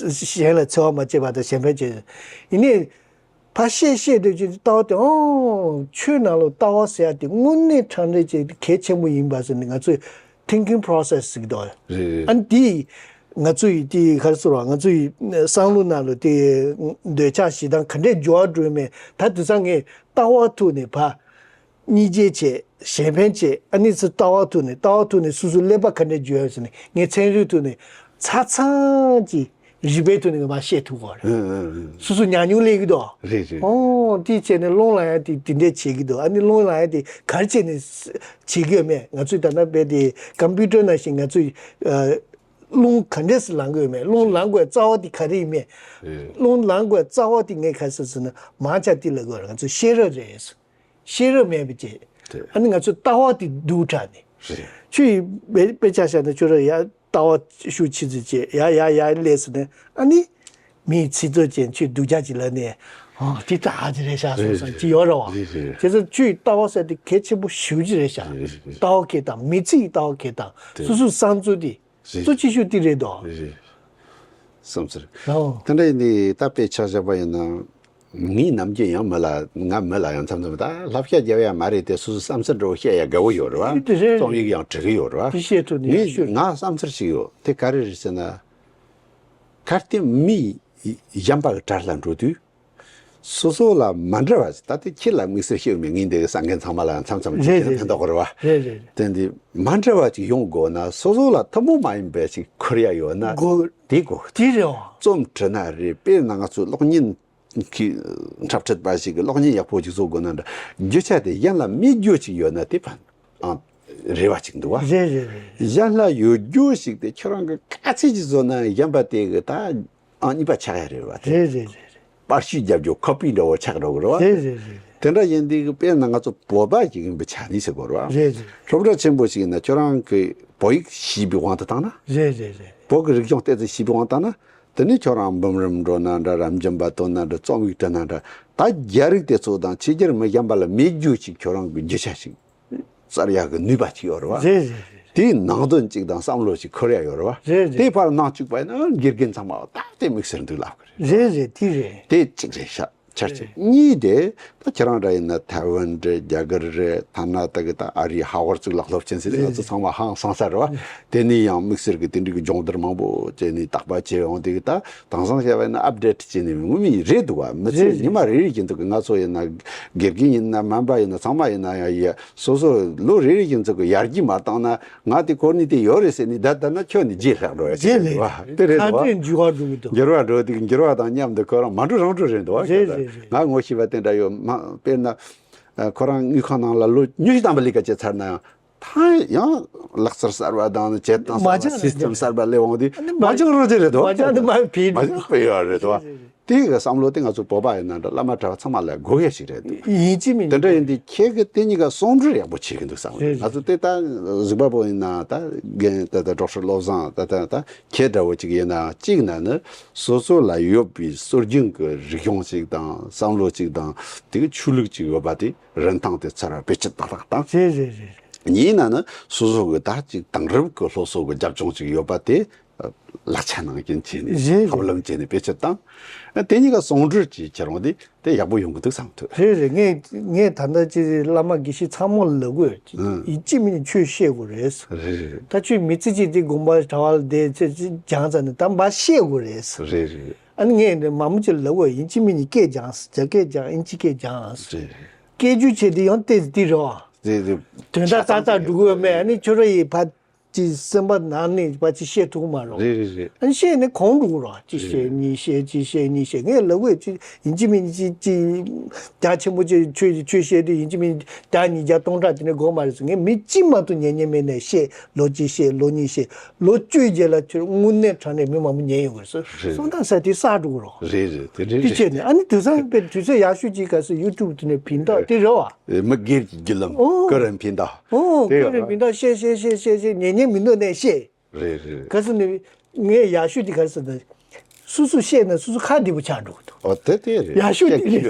གཞན་ལ་འཚེ་བ་མ་བྱེད་པ་དང་གཞན་ཕན་བྱེད། ཡིན་ནའི་ཕར་བཤད་བཤད་དུས་ཀྱི་ལྟ་བ་དེ། ཨང་། ཆོས་ནང་ལ་ལྟ་བ་ཟེར་ཡ་དེ་དངོས་གནས་དྲང་གནས་ཅིག་གལ་ཆེན་པོ་ཡིན་པ་ཟེར་ནས་ང་ཚོས་thinking process ཟེར་གྱི་འདུག་རེད་རེད། ཨ་ནི་དེ་ང་ཚོ་ཡི་དེ་ག་རེ་ཟེར་བ། ང་ཚོ་ཡི་བསམ་བློ་ནང་ལ་དེ་འདོད་ཆགས་ཞེ་སྡང་ག་འདྲས་འགྱུར་བ་འགྲོ་ཡོད་མེད། ད་དེང་སང་ངས་ལྟ་བ་ཐོག་ནས་ཕར་སྙིང་རྗེ་བྱས། གཞན་ཕན་བྱས། ཨ་ནི་ཚུར་ལྟ་བ་ཐོག་ནས། ལྟ་བ་ཐོག་ནས་སོ་སོའི་ཀླད་པ་ག་འདྲས་འགྱུར་ཡོད་ཟེར་ནས་ངས་ཚན་རིག་ཐོག་ནས་ཆ་ཚང་གི་རིག་པའི་ཐོག་ནས་ང་མར་བཤད་ཐུབ་ཀྱི་ཡོད་རེད། ཨང་ཨང་ཨང་། སོ་སོ་ཉམས་མྱོང་སླེབས་ཀྱི་འདུག་རེད་རེད། ཨོ། དེ་བྱས་ནས་སློབ་ལ་ཡང་དེ་དེ་འདྲས་བྱེད་ཀྱི་འདུག་ཨ་ནི་སློབ་ལ་ཡང་དེ་ག་རེ་བྱས་ནས་བྱེད་ཀྱི་ཡོད་མེད། ང་ཚོས་ད་ལྟ་དཔེ་དེ་ཀམ་པུ་ཊར་ནང་བཞིན་ང་ཚོས། ཨ། རླུང་ག་འདྲས་སེ་ལངས་ཀྱི་ཡོད་མེད། རླུང་ལངས་དགོས་རྩ་བ་དེ་ག་རེ་ཡིན་མེད། རེད། རླུང་ལངས་དགོས་རྩ་བ་དེ་ངས་ག་རེ་ཟེར་ཟེར་ན་མང་ཆེ་དེ་ལ་དགོས་རེད། ང་ཚོ་ཤེས་རབ་རེད། ཤེས་རབ་མེད་པ་བྱས། རེད། ཨ་ནི་ང་ཚོ་ལྟ་བ་དེ་སྡུག་དྲགས་ནས། རེད། ཁྱོད་ཡི་དཔེ་དཔེ་ཆ་བཞག་ན་ཁྱོད་རང་ཡ་ལྟ་བ་ཤུགས་ཆེ་ཙམ་བྱས། ཡ་ཡ་ཡ་ལས་ཟེར་ནས་ཨ་ནི་མིའི་ཚིག་རྩུབ་ཅན་ཁྱོད་སྡུག་ཅག་ཅིག་ལབ་ནས། ཨ། དེ་ལྟ་ཨ་ཅི་རེད་ཤག་བསམ་བསམ་ཅི་ཡོད་རེད་བ། རེད་རེད། བྱས་ཙང་ཁྱོད་ཡི་ལྟ་བ་ཟེར་དེ་གལ་ཆེན་པོ་ཞེ་པོ་ཅིག་རེད་ཤག་རེད་རེད། ལྟ་བ་འཁྱེར་སྟངས། མི་ཚེ་ཡི་ལྟ་བ་འཁྱེར་སྟངས། རེད། སོ་སོའི་བསམ་ཚུལ་དེ། རེད། གཙོ་ཆེ་ཤོས་དེ་རེད་དོ། རེད་རེད། བསམ་ཚུལ། ཨོ། དེ་འདྲ་ཡིན་དུས་ད་དཔེ་ཆ་བཞག་པ་ཡིན་ན། ངས་ནམ་རྒྱུན་ཡང་མི་ལ། ང་མི་ལ་ཡང་མཚམས་མཚམས་ད་བསླབ་བྱ་རྒྱབ་ཡ་མ་རེད་དེ། སོ་སོའི་བསམ་ཚུལ་འདྲ་བོ་བཤད་ཡ་དགའ་བོ་ཡོད་རེད་བ། དེ་རེད། རྩོམ་ཡིག་ཡང་འབྲི་གི་ཡོད་རེད་བ། དེ་བཤད་ཐུབ་ནས་ཡག་ཤོས་རེད། ངས་ང་བསམ་ཚུལ་ཞིག་ཡོད། དེ་ག་རེ་རེད་ཟེར་ན། གལ་ཏེ་མི་གཞན་པ་གི་གྲལ་ལ་འགྲོ་དུས། སོ་སོ་ལ་མ་འདྲ་བ་ཞིག་ད་ལྟ་ཁྱེད་ལ་དམིགས་བསལ་ཤེས་ཡོད་མེད། ངས་འདི་གི་བསམ་མཁན་ཚང་མ་ལ་མཚམས་མཚམས་རེད་ཅིག་རེད། ཕན་ཐོགས་རེད་བ། རེད་རེད། དེ་འདི་མ་འདྲ་བ་ཅིག་ཡོང་དགོས་ན། སོ་སོ་ལ་ཐུན་མོང་མ་ཡིན་པ་ཞིག་འཁུར་ཡ་ཡོད་ན། དགོས། དེ་དགོས། དེ་རེད་བ། རྩོམ་བྲིས་ན་རེད། དཔེར་ན་ང་ཚོ་གློག་བརྙན་གྱི་འཁྲབ་ཁྲིད་པ་ཞིག་གིས་གློག་བརྙན་ཡག་པོ་ཅིག་བཟོ་དགོས་ན་འདྲ། རྒྱུ་ཆ་དེ་གཞན་ལ་མེད་རྒྱུ་ཅིག་ཡོད་ན་དེ་ཕན། ཨང་། རེ་བ་ཅིག་འདུག་བ། རེད་རེད་རེད། གཞན་ལ་ཡོད་རྒྱུ་ཞིག་དེ་ཁྱོད་རང་གིས་ག་ཚད་ཅིག་བཟོ་ན་གཞན་པ་དེ་གི་ད་ཨང་གཉིས་པ་ཆགས་ཡ་རེད་བ། དེ་རེད་རེད་རེད་རེད། པར་བཤུས་རྒྱབ་རྒྱུ། ཁོ་པི་འདྲ་བོ་ཆགས་འགྲོ་གི་རེད་བ། རེད་རེད་རེད་རེད། དེ་འདྲ་ཡིན་དུས་དཔེར་ན་ང་ཚོ་བོད་པ་ཞིག་ཡིན་པའི་ཆ་ནས་ཟེར་དགོས་རེད་བ། རེད་རེད། སློབ་གྲྭ་ཆེན་པོ་ཞིག་ཡིན་ན་ཁྱོད་རང་གིས་བོད་ཡིག་ཤེས་པའི་དབང་དུ་བཏང་ན། རེད་རེད་རེད། བོད་ཀྱི་རིག་གཞུང་ཏོག་ཙམ་ཤེས་པའི་དབང་དུ་བཏང་ན། དེ་ནས་ཁྱོད་རང་འབུམ་རམས་འགྲོ་ན་འདྲ། རབ་འབྱམས་པ་ཐོན་ན་འདྲ། རྩོམ་ཡིག་བྲིས་ན་འདྲ། ད་རྒྱ་རིགས་དེ་ཚོ་དང་ཕྱི་རྒྱལ་མི་གཞན་པ་ལ་མེད་རྒྱུ་ཞིག་ཁྱོད་རང་གི་རྒྱུ་ཆ་ཞིག་བཙལ་ཡག་གི་ནུས་པ་ཅིག་ཡོད་རེད་བ། རེད་རེད་རེད། དེའི་ནང་དོན་ཅིག་དང་བསམ་བློ་ཅིག་འཁོར་ཡ་ཡོད་རེད་བ། རེད་རེད། དེ་ཕར་གནང་བཅུག་པ་ཡིན་ན་དགེ་རྒན་ཚང་མ་ད་དེ་དམིགས་བསལ་འདུག་ལབ་གི་རེད། རེད་རེད། དེ་རེད། དེ་གཅིག་རེད་ཤག་ཆ་རྐྱེན་གཉིས་དེ་ད་ཁྱེད་རང་འདྲ་ཡིན་ན་ཐའེ་ཝན་རེད། རྒྱ་གར་རེད། ཐ་ན་ད་གི་ད་ཨ་རིའི་ཧ་ཝར་ཙུག་ལག་སློབ་ཆེན་ཟེར་ང་ཚོ་ཚང་མ་ཧང་སང་ས་རེད་བ། དེ་ནས་ཡང་དམིགས་བསལ་གི་དེ་འདྲའི་གི་སྦྱོང་བརྡར་མང་པོ་བྱས་ནས་དག་པ་བྱས་ཡོང་དེ་གི་ད་དེང་སང་བཤད་པ་ཡིན་ན་ཨབ་ཌེ་ཊི་བྱས་ནས་ངོ་མ་རེད་འདུག་བ། མི་ཚེ་ཉི་མ་རེ་རེ་བཞིན་དུ་གི་ང་ཚོ་ཡིན་ན་དགེ་རྒན་ཡིན་ན་སྨན་པ་ཡིན་ན་ཚང་མ་ཡིན་ན་ཡང་ཡ་སོ་སོ་ལོ་རེ་རེ་བཞིན་དུ་གི་ཡར་རྒྱས་མ་བཏང་ན། ང་དེ་ཁོ་ནི་དེ་ཡོད་རེད་ཟེར་ནས་ད་ལྟ་ན་ཁྱོད་ནི་རྗེས་ལྷག་འགྲོ་ཡ་ཞིག་རེད་བ། དེ་རེད་བ། འགྱུར་བ་འགྲོ་གི་འདུག་འགྱུར་བ་འགྲོ་དེ་འགྱུར་བ་དང་མཉམ་དུ་ཁོ་རང་མ་འགྲོ་རང་འགྲོ་རེད་འདུག་བ། རེད་རེད་རེད། ང་ངོ་ཤེས་པ་དེ་འདྲ་ཡོད་མ། དཔེར་ན་ཁོ་རང་དངུལ་ཁང་ནང་ལ་ལོ་ཉི་ཤུ་ཐམ་པ་ལས་ཀ་བྱས་ཚར་ན་ཡང་ད་ཡང་ལག་རྩལ་གསར་བ་དང་བྱེད་སྟངས་གསར་བ་སི་སི་ཊེམ་གསར་བ་སླེབས་འོང་དུས་མ་སྦྱངས་རང་བྱས་རེད་འདུག་བ། མ་སྦྱངས་དེ་མ་བེད་མ་སྦྱངས་པས་ཡོད་རེད་འདུག་བ། དེ་གི་བསམ་བློ་དེ་ང་ཚོ་བོད་པ་ཡིན་ན་འདྲ་བླ་མ་གྲྭ་པ་ཚང་མ་ལ་དགོས་ཡ་ཞིག་རེད་འདུག་ཡིན་གཅིག་མིན་དེ་འདྲ་ཡིན་དུས་ཁྱེད་ཀྱི་དེ་གཉིས་ཀ་ཟུང་འབྲེལ་ཡག་པོ་བྱེད་ཀྱི་འདུག་བསམ་གི་འདུག་ང་ཚོ་དེ་ད་གཟིགས་པ་པོ་ཡིན་ན་ད་རྒན་ད་ད་ཌོག་ཊར་བློ་བཟང་ད་ད་ད་ཁྱེད་འདྲ་བོ་ཅིག་ཡིན་ན་གཅིག་ན་ནི་སོ་སོ་ལ་ཡོད་པའི་སྲོལ་རྒྱུན་གྱི་རིག་གཞུང་ཅིག་དང་བསམ་བློ་ཅིག་དང་དེ་གི་ཆོས་ལུགས་ཅིག་ཡོད་པ་དེ་རིན་ཐང་དེ་ཚུར་བེད་སྤྱོད་ཏག་ཏག་དང་། རེད་རེད་རེད། གཉིས་ན་ནི་སོ་སོ་གི་ད་ཅིག་དེང་རབས་ཀྱི་སློབ་གསོ་གི་རྒྱབ་ལྗོངས་ཅིག་ཡོད་པ་དེ་ལག་ཆ་ནང་བཞིན་བྱས་ནས་རེད་རེད། ཐབས་ལམ་བྱས་ནས་བེད་སྤྱོད་བཏང་། དེ་གཉིས་ཀ་ཟུང་འབྲེལ་གྱི་ཁྱེད་རང་དེ་དེ་ཡག་པོ་ཡོང་གི་འདུག་བསམ་ཐུབ། རེད་རེད། ངས་ངས་ད་ལྟ་ཅིག་བླ་མ་དགེ་བཤེས་ཚང་མ་ལ་དགོས་ཡིན་གཅིག་མིན་ཆོས་བཤད་དགོས་རེད། རེད་རེད། ད་ཆོས་མི་ཚེ་གཅིག་དེ་དགོན་པ་གྲྭ་བ་ལ་བསྡད་ཚེ་སྦྱངས་ཙང་ནས་ད་འབའ་བཤད་དགོས་རེད། རེད་རེད། ཨ་ནི་ངས་འདི་མ་མོ་ཅིག་ལབ་དགོས་ཡིན་གཅིག་མིན་གཉིས་སྐད་སྦྱངས་རྒྱ་སྐད་སྦྱངས་དབྱིན་ཇི་སྐད་སྦྱངས། རེད་རེད། སྐད་སྒྱུར་བྱས་དེ་ཡང་ཏོག་ཙམ་དེ་རེད་བ། རེད་རེད། དོན་དག་ཏག་ཏག་འགྲོ་གི་ཡོད་མེད་ཨ་ནི་ཁྱོད་ར་ཡིས་ཕ་ཅི་སེམས་པ་ནང་ནས་ཕ་ཅི་བཤད་ཐུབ་ཀྱི་མ་རེད། རེད་རེད་རེད། ཨ་ནི་བཤད་ནས་གོང་འགྲོ་གི་རེད། ཅི་བཤད་གཉིས་བཤད་ཅི་བཤད་གཉིས་བཤད་ངས་ལབ་དགོས་ཅི་ཡིན་གཅིག་མིན་གཅིག་ཅི་རྒྱ་ཆེན་པོ་ཅི་ཆོས་ཆོས་བཤད་དེ་ཡིན་གཅིག་མིན་བརྒྱ་ཉིས་བརྒྱ་སྟོང་ཕྲག་དེ་འདྲ་དགོས་མ་རེད་ཟེར། ངས་མི་གཅིག་མ་གཏོགས་ཉན་ཉན་མེད་ནས་བཤད་ལོ་གཅིག་བཤད་ལོ་གཉིས་བཤད་ལོ་བཅུའི་རྗེས་ལ་ཁྱོད་དངོས་གནས་དྲང་གནས་མི་མང་པོ་ཉན་ཡོང་གི་རེད་ཟེར། རེད། སོང་ཙང་ས་དེ་བསགས་འགྲོ་གི་རེད། རེད་རེད། དེ་འདྲ་དེ་རེད། བྱས་ནས་ཨ་ནི་དེང་སང་དཔེ་དུས་ཚོད་ཡག་ཤོས་ཅིག་ག་ས་ཡུ་ཊུབ་དེ་ནས་བིན་ཐག་དེ་རེད་བ། མི་སྒེར་གྱི་བརྒྱུད་ལམ། ཨོ། ཀུན་རིག་ཕན་ཐོགས། ཨོ། དེ་ཀུན་རིག་ཡོད་ཕན་ཐོགས་བཤད་བཤད་བཤད་བཤད་བཤད་ཉན་ཉན་མི་འདུག་ནས་བཤད། རེད་རེད། ག་ས་ནས་ངས་ཡག་ཤོས་དེ་ག་ས་ནས་སོ་སོ་བཤད་ན་སོ་སོ་ཁ་བདེ་པོ་ཆགས་འགྲོ་གི་འདུག་ཨོ་དེ་དེ་རེད། ཡག་ཤོས་དེ་རེད།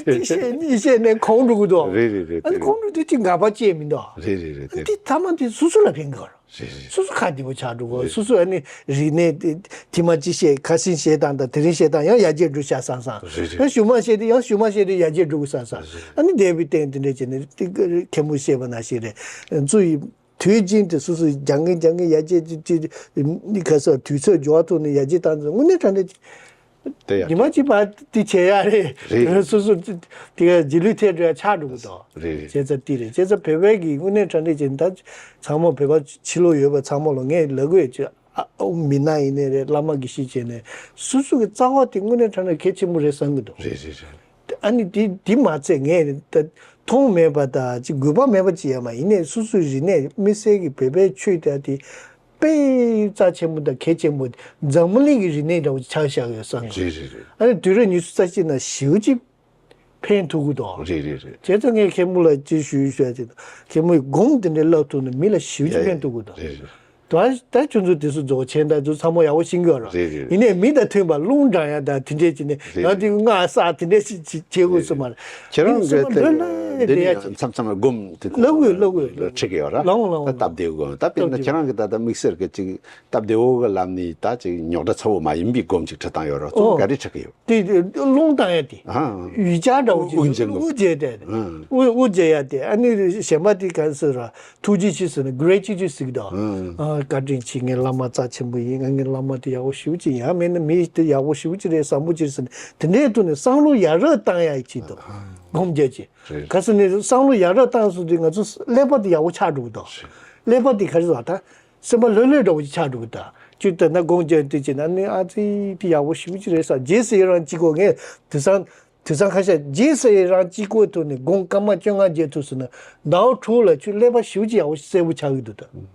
བཤད་གཉིས་བཤད་ནས་གོང་འགྲོ་གི་འདུག་རེད་རེད་རེད། ཨ་ནི་གོང་འགྲོ་དུས་ཅིག་ངག་པ་བཅད་མི་འདུག་རེད་རེད་རེད། ཨ་ནི་དེ་དེ་ཐ་མ་དེ་སོ་སོ་ལ་ཕན་གི་རེད། རེད་རེད། སོ་སོ་ཁ་བདེ་པོ་ཆགས་འགྲོ་གོ་རེད། སོ་སོ་ཨ་ནི་རིག་གནས་དེ་དེ་མ་ཅི་བཤད་ཁ་སང་བཤད་སྟངས་དང་དེ་རིང་བཤད་སྟངས་ཡང་ཡར་རྒྱས་འགྲོ་ཤག་བསམ་བསམ། རེད་རེད། ཡང་གཞུག་མ་བཤད་དུས་ཡང་གཞུག་མ་བཤད་དུས་ཡར་རྒྱས་འགྲོ་གི་བསམ་བསམ། རེད་རེད། ཨ་ནི་འདས་པའི་སྟེང་དེ་འདྲ་བྱས་ནས་དེ་མཁན་པོ་བཤད་པ་ནང་བཞིན་རེད། ཚུར་ཡི་དུས་རྒྱུན་དུ་སོ་སོ་སྦྱང་གིན་སྦྱང་གིན་ཡར་རྒྱས་ཅི་ཅི་ནི་ག་ས་དུས་ཚོད་འགྱུར་བ་ཐོག་ནས་ཡར་རྒྱས་བཏང་ཚུལ་དངོས་གནས་དྲང་གནས་ཉི་མ་གཅིག་བར་དེ་བྱེད་ཡ་རེད། རེད། སོ་སོ་དེ་ག་རྗེས་ལུས་ཐེབས་འགྲོ་ཡ་ཆགས་འགྲོ་གི་འདུག་རེད་རེད། བྱས་ཙང་དེ་རེད། བྱས་ཙང་བོད་པའི་གི་དངོས་གནས་དྲང་གནས་ཅན་ད་ཚང་མ་བོད་པ་ཕྱི་ལོགས་ཡོད་པ་ཚང་མ་ལ་ངས་ལབ་དགོས་ཅི་ཨ་ཨོ་མི་ན་ཡིན་ནའི་རེད། བླ་མ་དགེ་བཤེས་བྱས་ནས་སོ་སོ་གི་རྩ་བ་དེ་དངོས་གནས་དྲང་གནས་གལ་ཆེན་པོ་རེད་བསམ་གི་འདུག་རེད་རེད་རེད། ཨ་ནི་དེ་དེ་མ་ཚད་ངས་ད་མཐོང་མེད་པ་དང་ཅི་དགོས་པ་མེད་པ་ཅི་ཡང་མ་ཡིན་ནའི་སོ་སོའི་རིག་གནས་དམིགས་བསལ་གྱི་བོད་པའི་ཆོས་དེ་དེ་དཔེ་རྩ་ཆེན་པོ་དང་གལ་ཆེན་པོ་འཛམ་བུ་གླིང་གི་རིག་གནས་འདྲ་བོ་ཆགས་བཞག་ཡོད་བསམ་གི། རེད་རེད་རེད། ཨ་ནི་དུས་རབས་ཉི་ཤུ་རྩ་གཅིག་ནང་ཞེ་པོ་ཅིག་ཕན་ཐོགས་གི་འདུག་རེད་རེད་རེད། བྱས་ཙང་ངས་མཁན་པོ་ལ་ཅི་ཞུ་ཞུ་ཡ་ཅིག་མཁན་པོས་སྒོམ་དེ་འདྲའི་བསླབ་ཐུབ་ན་མི་ལ་ཞེ་པོ་ཅིག་ཕན་ཐོགས་གི་འདུག་རེད་རེད། ད་ད་ཁྱོད་ཚོ་དེ་ཚོ་རྫོགས་ཆེན་ད་ཚོ་ཚང་མ་ཡག་པོ་ཤེས་ཀྱི་ཡོད་རེད། རེད་རེད། ཡིན་ནའི་མི་དང་མཐུན་པ་རླུང་འགྲང་ཡ་ད་དེ་འདྲས་ཅིག་ནས་རེད་ཡང་དེ་རེད། སྔགས་བསགས་དེ་འདྲས་ཅིག་བྱེད་དགོས་སུ་མ་རེད། ཁྱེད་རང་གི་སེམས་པ་ལྷོད་ལྷོད་འདི་དེ་ནས་ཡ་ཅིག་མཚམས་མཚམས་སྒོམ་དེ་ལབ་དགོས་ལབ་དགོས་ཁྲིད་ཀྱི་ཡོད་ར། ལའོ་ལའོ་ད་སྟབས་བདེ་དགོས་ད་དཔེར་ན་ཁྱེད་རང་གི་ད་ལྟ་དམིགས་བསལ་གི་ཅིག་སྟབས་བདེ་བོ་གི་ལམ་ནས་ད་ཅིག་རྙོག་དྲ་ཚ་བོ་མ་ཡིན་པའི་སྒོམ་ཅིག་ཁྲིད་སྟངས་ཡོད་ར། གཙོ་བོ་ག་རེ་ཁྲིད་ཀྱི་ཡོད། དེ་རླུང་བཏང་ཡ་དེ། ཨ། ཡུལ་ལྕགས་འདྲ་བོ་ཅིག་དབུགས་འབྱིན་དགོས། དབུགས་འབྱེད་དེ། ཨ། དབུགས་དབུགས་འབྱེད་ཡ་དེ་ཨ་ནི་གཞན་པ་དེ་ག་ཟེར་ར་ཐུགས་རྗེ་ཆེ་ཟེར་ནས་གྷི་རེ་ཊི་ཊུ་ཌི་ཟེར་གི་འདུག་ཨ། བཀའ་དྲིན་ཆེ། ངའི་བླ་མ་རྩ་ཆེན་པོ་ཡིན། ང་ངའི་བླ་མ་དེ་ཡག་པོ་ཞེ་པོ་ཅིག་ཡིན། ཡང་མིན་ན་མི་དེ་ཡག་པོ་ཞེ་པོ་ཅིག་རེད། བཟང་པོ་ཅིག་རེད་ཟེར་ནས་དེ་འདྲའི་ཐོག་ནས་བསམ་བློ་ཡར་ར་བཏང་ཡ་ཡི་ཆེད་དུ་སྒོམ་རྒྱག་ཅིག་རེད། ག་ཟེར་ནས་བསམ་བློ་ཡར་ར་བཏང་སོང་དུས་ང་ཚོ་ཀླད་པ་དེ་ཡག་པོ་ཆགས་འགྲོ་གི་འདུག་ཀླད་པ་དེ་ག་རེ་ཟེར་བ་ད། སེམས་པ་ལྷོད་ལྷོད་འདྲ་བོ་ཅིག་ཆགས་འགྲོ་གི་ད། ཅིག་ལྟ་ན་དགོང་བརྒྱ་དུས་ཅིག་ན་ནི་ཨ་ཙི་དེ་ཡག་པོ་ཞེ་པོ་ཅིག་རེད་ས། རྗེས་སུ་ཡི་རང་གཅིག་གོ་ངས་དུས་སང་དུས་སང་ཁ་ཤས་རྗེས་སུ་ཡི་རང་གཅིག་གོ་ཐུག་ནས་དགོང་སྐར་མ་བཅོ་ལྔ་བརྒྱད་ཐུག་སོང་ན་ཟླ་བ་དྲུག་ལ་ཁྱོད་ཀླད་པ་ཞེ་པོ་ཅིག་ཡག་པོ་གསལ་པོ་ཆགས་ཀྱི་འདུག་ད།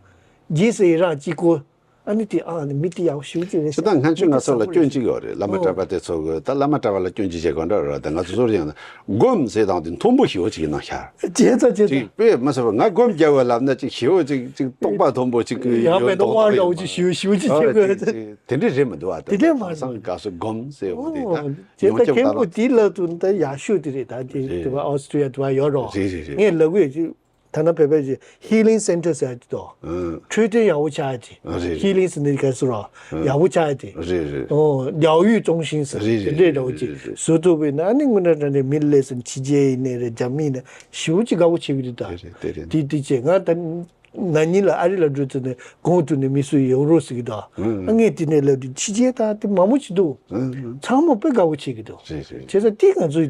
རྗེས་སུ་ཡི་རང་གཅིག་གོ་ཨ་ནི་དེ་ཨ་ནི་མི་དེ་ཡག་པོ་ཞེ་པོ་ཅིག་རེད་ས། ད་སྔ་ཆོས་ང་ཚོ་ལ་སྐྱོན་གཅིག་ཡོད་རེད། བླ་མ་གྲྭ་པ་དེ་ཚོ་གི་ད་བླ་མ་གྲྭ་པ་ལ་སྐྱོན་གཅིག་བྱེད་དགོས་འདྲ་རེད། ད་ང་ཚོ་ཚོར་ཡང་ན། སྒོམ་ཟེར་དང་དེ་མཐོན་པོ་ཞེ་པོ་ཅིག་ཡིན་ན་ཤར། བྱས་ཙང་བྱས་ཙང་། ཅིག་དཔེ་མི་སྲིད་པ་ང་སྒོམ་རྒྱག་པའི་ལམ་ན་ཅིག་ཞེ་པོ་ཅིག་ཅིག་རྟོགས་པ་མཐོན་པོ་ཅིག་གི་ཡང་ཡོད་དཔེ་མཐོང་བ་འདྲ་བོ་ཅིག་ཞེ་པོ་ཞེ་པོ་ཅིག་ཨ་ཆེ་གི། ཅིག་ཅིག་དེ་འདྲ་རེད་མི་འདུག་ཨ། ད་དེ་འདྲ་མ་རེད། སང་ག་སོ་སྒོམ་ཟེར་བ་དེ་ད་ཨོ། བྱས་ཙང་མཁན་པོ་དེའི་ལག་ཏུ་ད་ཡག་ཤོས་དེ་རེད། ད་དེ་རེད། དེ་བ་ཨོ་སི་ཊི་ཡ་དེ་བ་ཡོད་རོགས། རེད་རེད་རེད། ངས་ལབ་གི་ཡོད་ཅིག་ཐ་ན་བོད་པའི་ཧི་ལིང་སེན་ཊར་ཟེར་ཡ་དེ་དོ། ཨང་། འཕྲོད་བསྟེན་ཡག་པོ་ཆགས་ཡ་དེ། ཨ་རེད་རེད། ཧི་ལིང་ཟེར་ནི་ག་ཟེར་རོ། ཨང་། ཡག་པོ་ཆགས་ཡ་དེ། རེད་རེད། ཨོ། 疗愈中心 ཟེར་རེད་རེད་དེ་འདྲས་འདྲ་བོ་རེད་ཅིག་རེད་རེད། བཟོ་ཐུབ་པ་ཡིན་ན། ཨ་ནི་དངོས་གནས་དྲང་གནས་མི་ལས་ཟིན་ཕྱི་རྒྱལ་ཡིན་ནའི་རེད། རྒྱ་མི་ཡིན་ན་ཞེ་པོ་ཅིག་དགའ་པོ་བྱེད་ཀྱི་རེད་ད། རེད་རེད། དེ་རེད། དེ་དེ་བྱས་ང་ད། ན་ནིང་ལ་ཨ་རི་ལ་འགྲོ་ཚུལ་ནས་གོང་དུ་ནས་མི་སུ་ཡོད་རོགས་ཟེར་གི་འདུག་ཨང་། ཨ་ངས་དེ་ནས་ལབ་དུས་ཕྱི་རྒྱལ་དང་དེ་མང་པོ་ཅིག་འདུག་ཨང་། ཚང་མ་དཔེ་དགའ་པོ་བྱེད་ཀྱི་འདུག་རེད་རེད། བྱས་ཙང་དེ་ང་ཚོའི་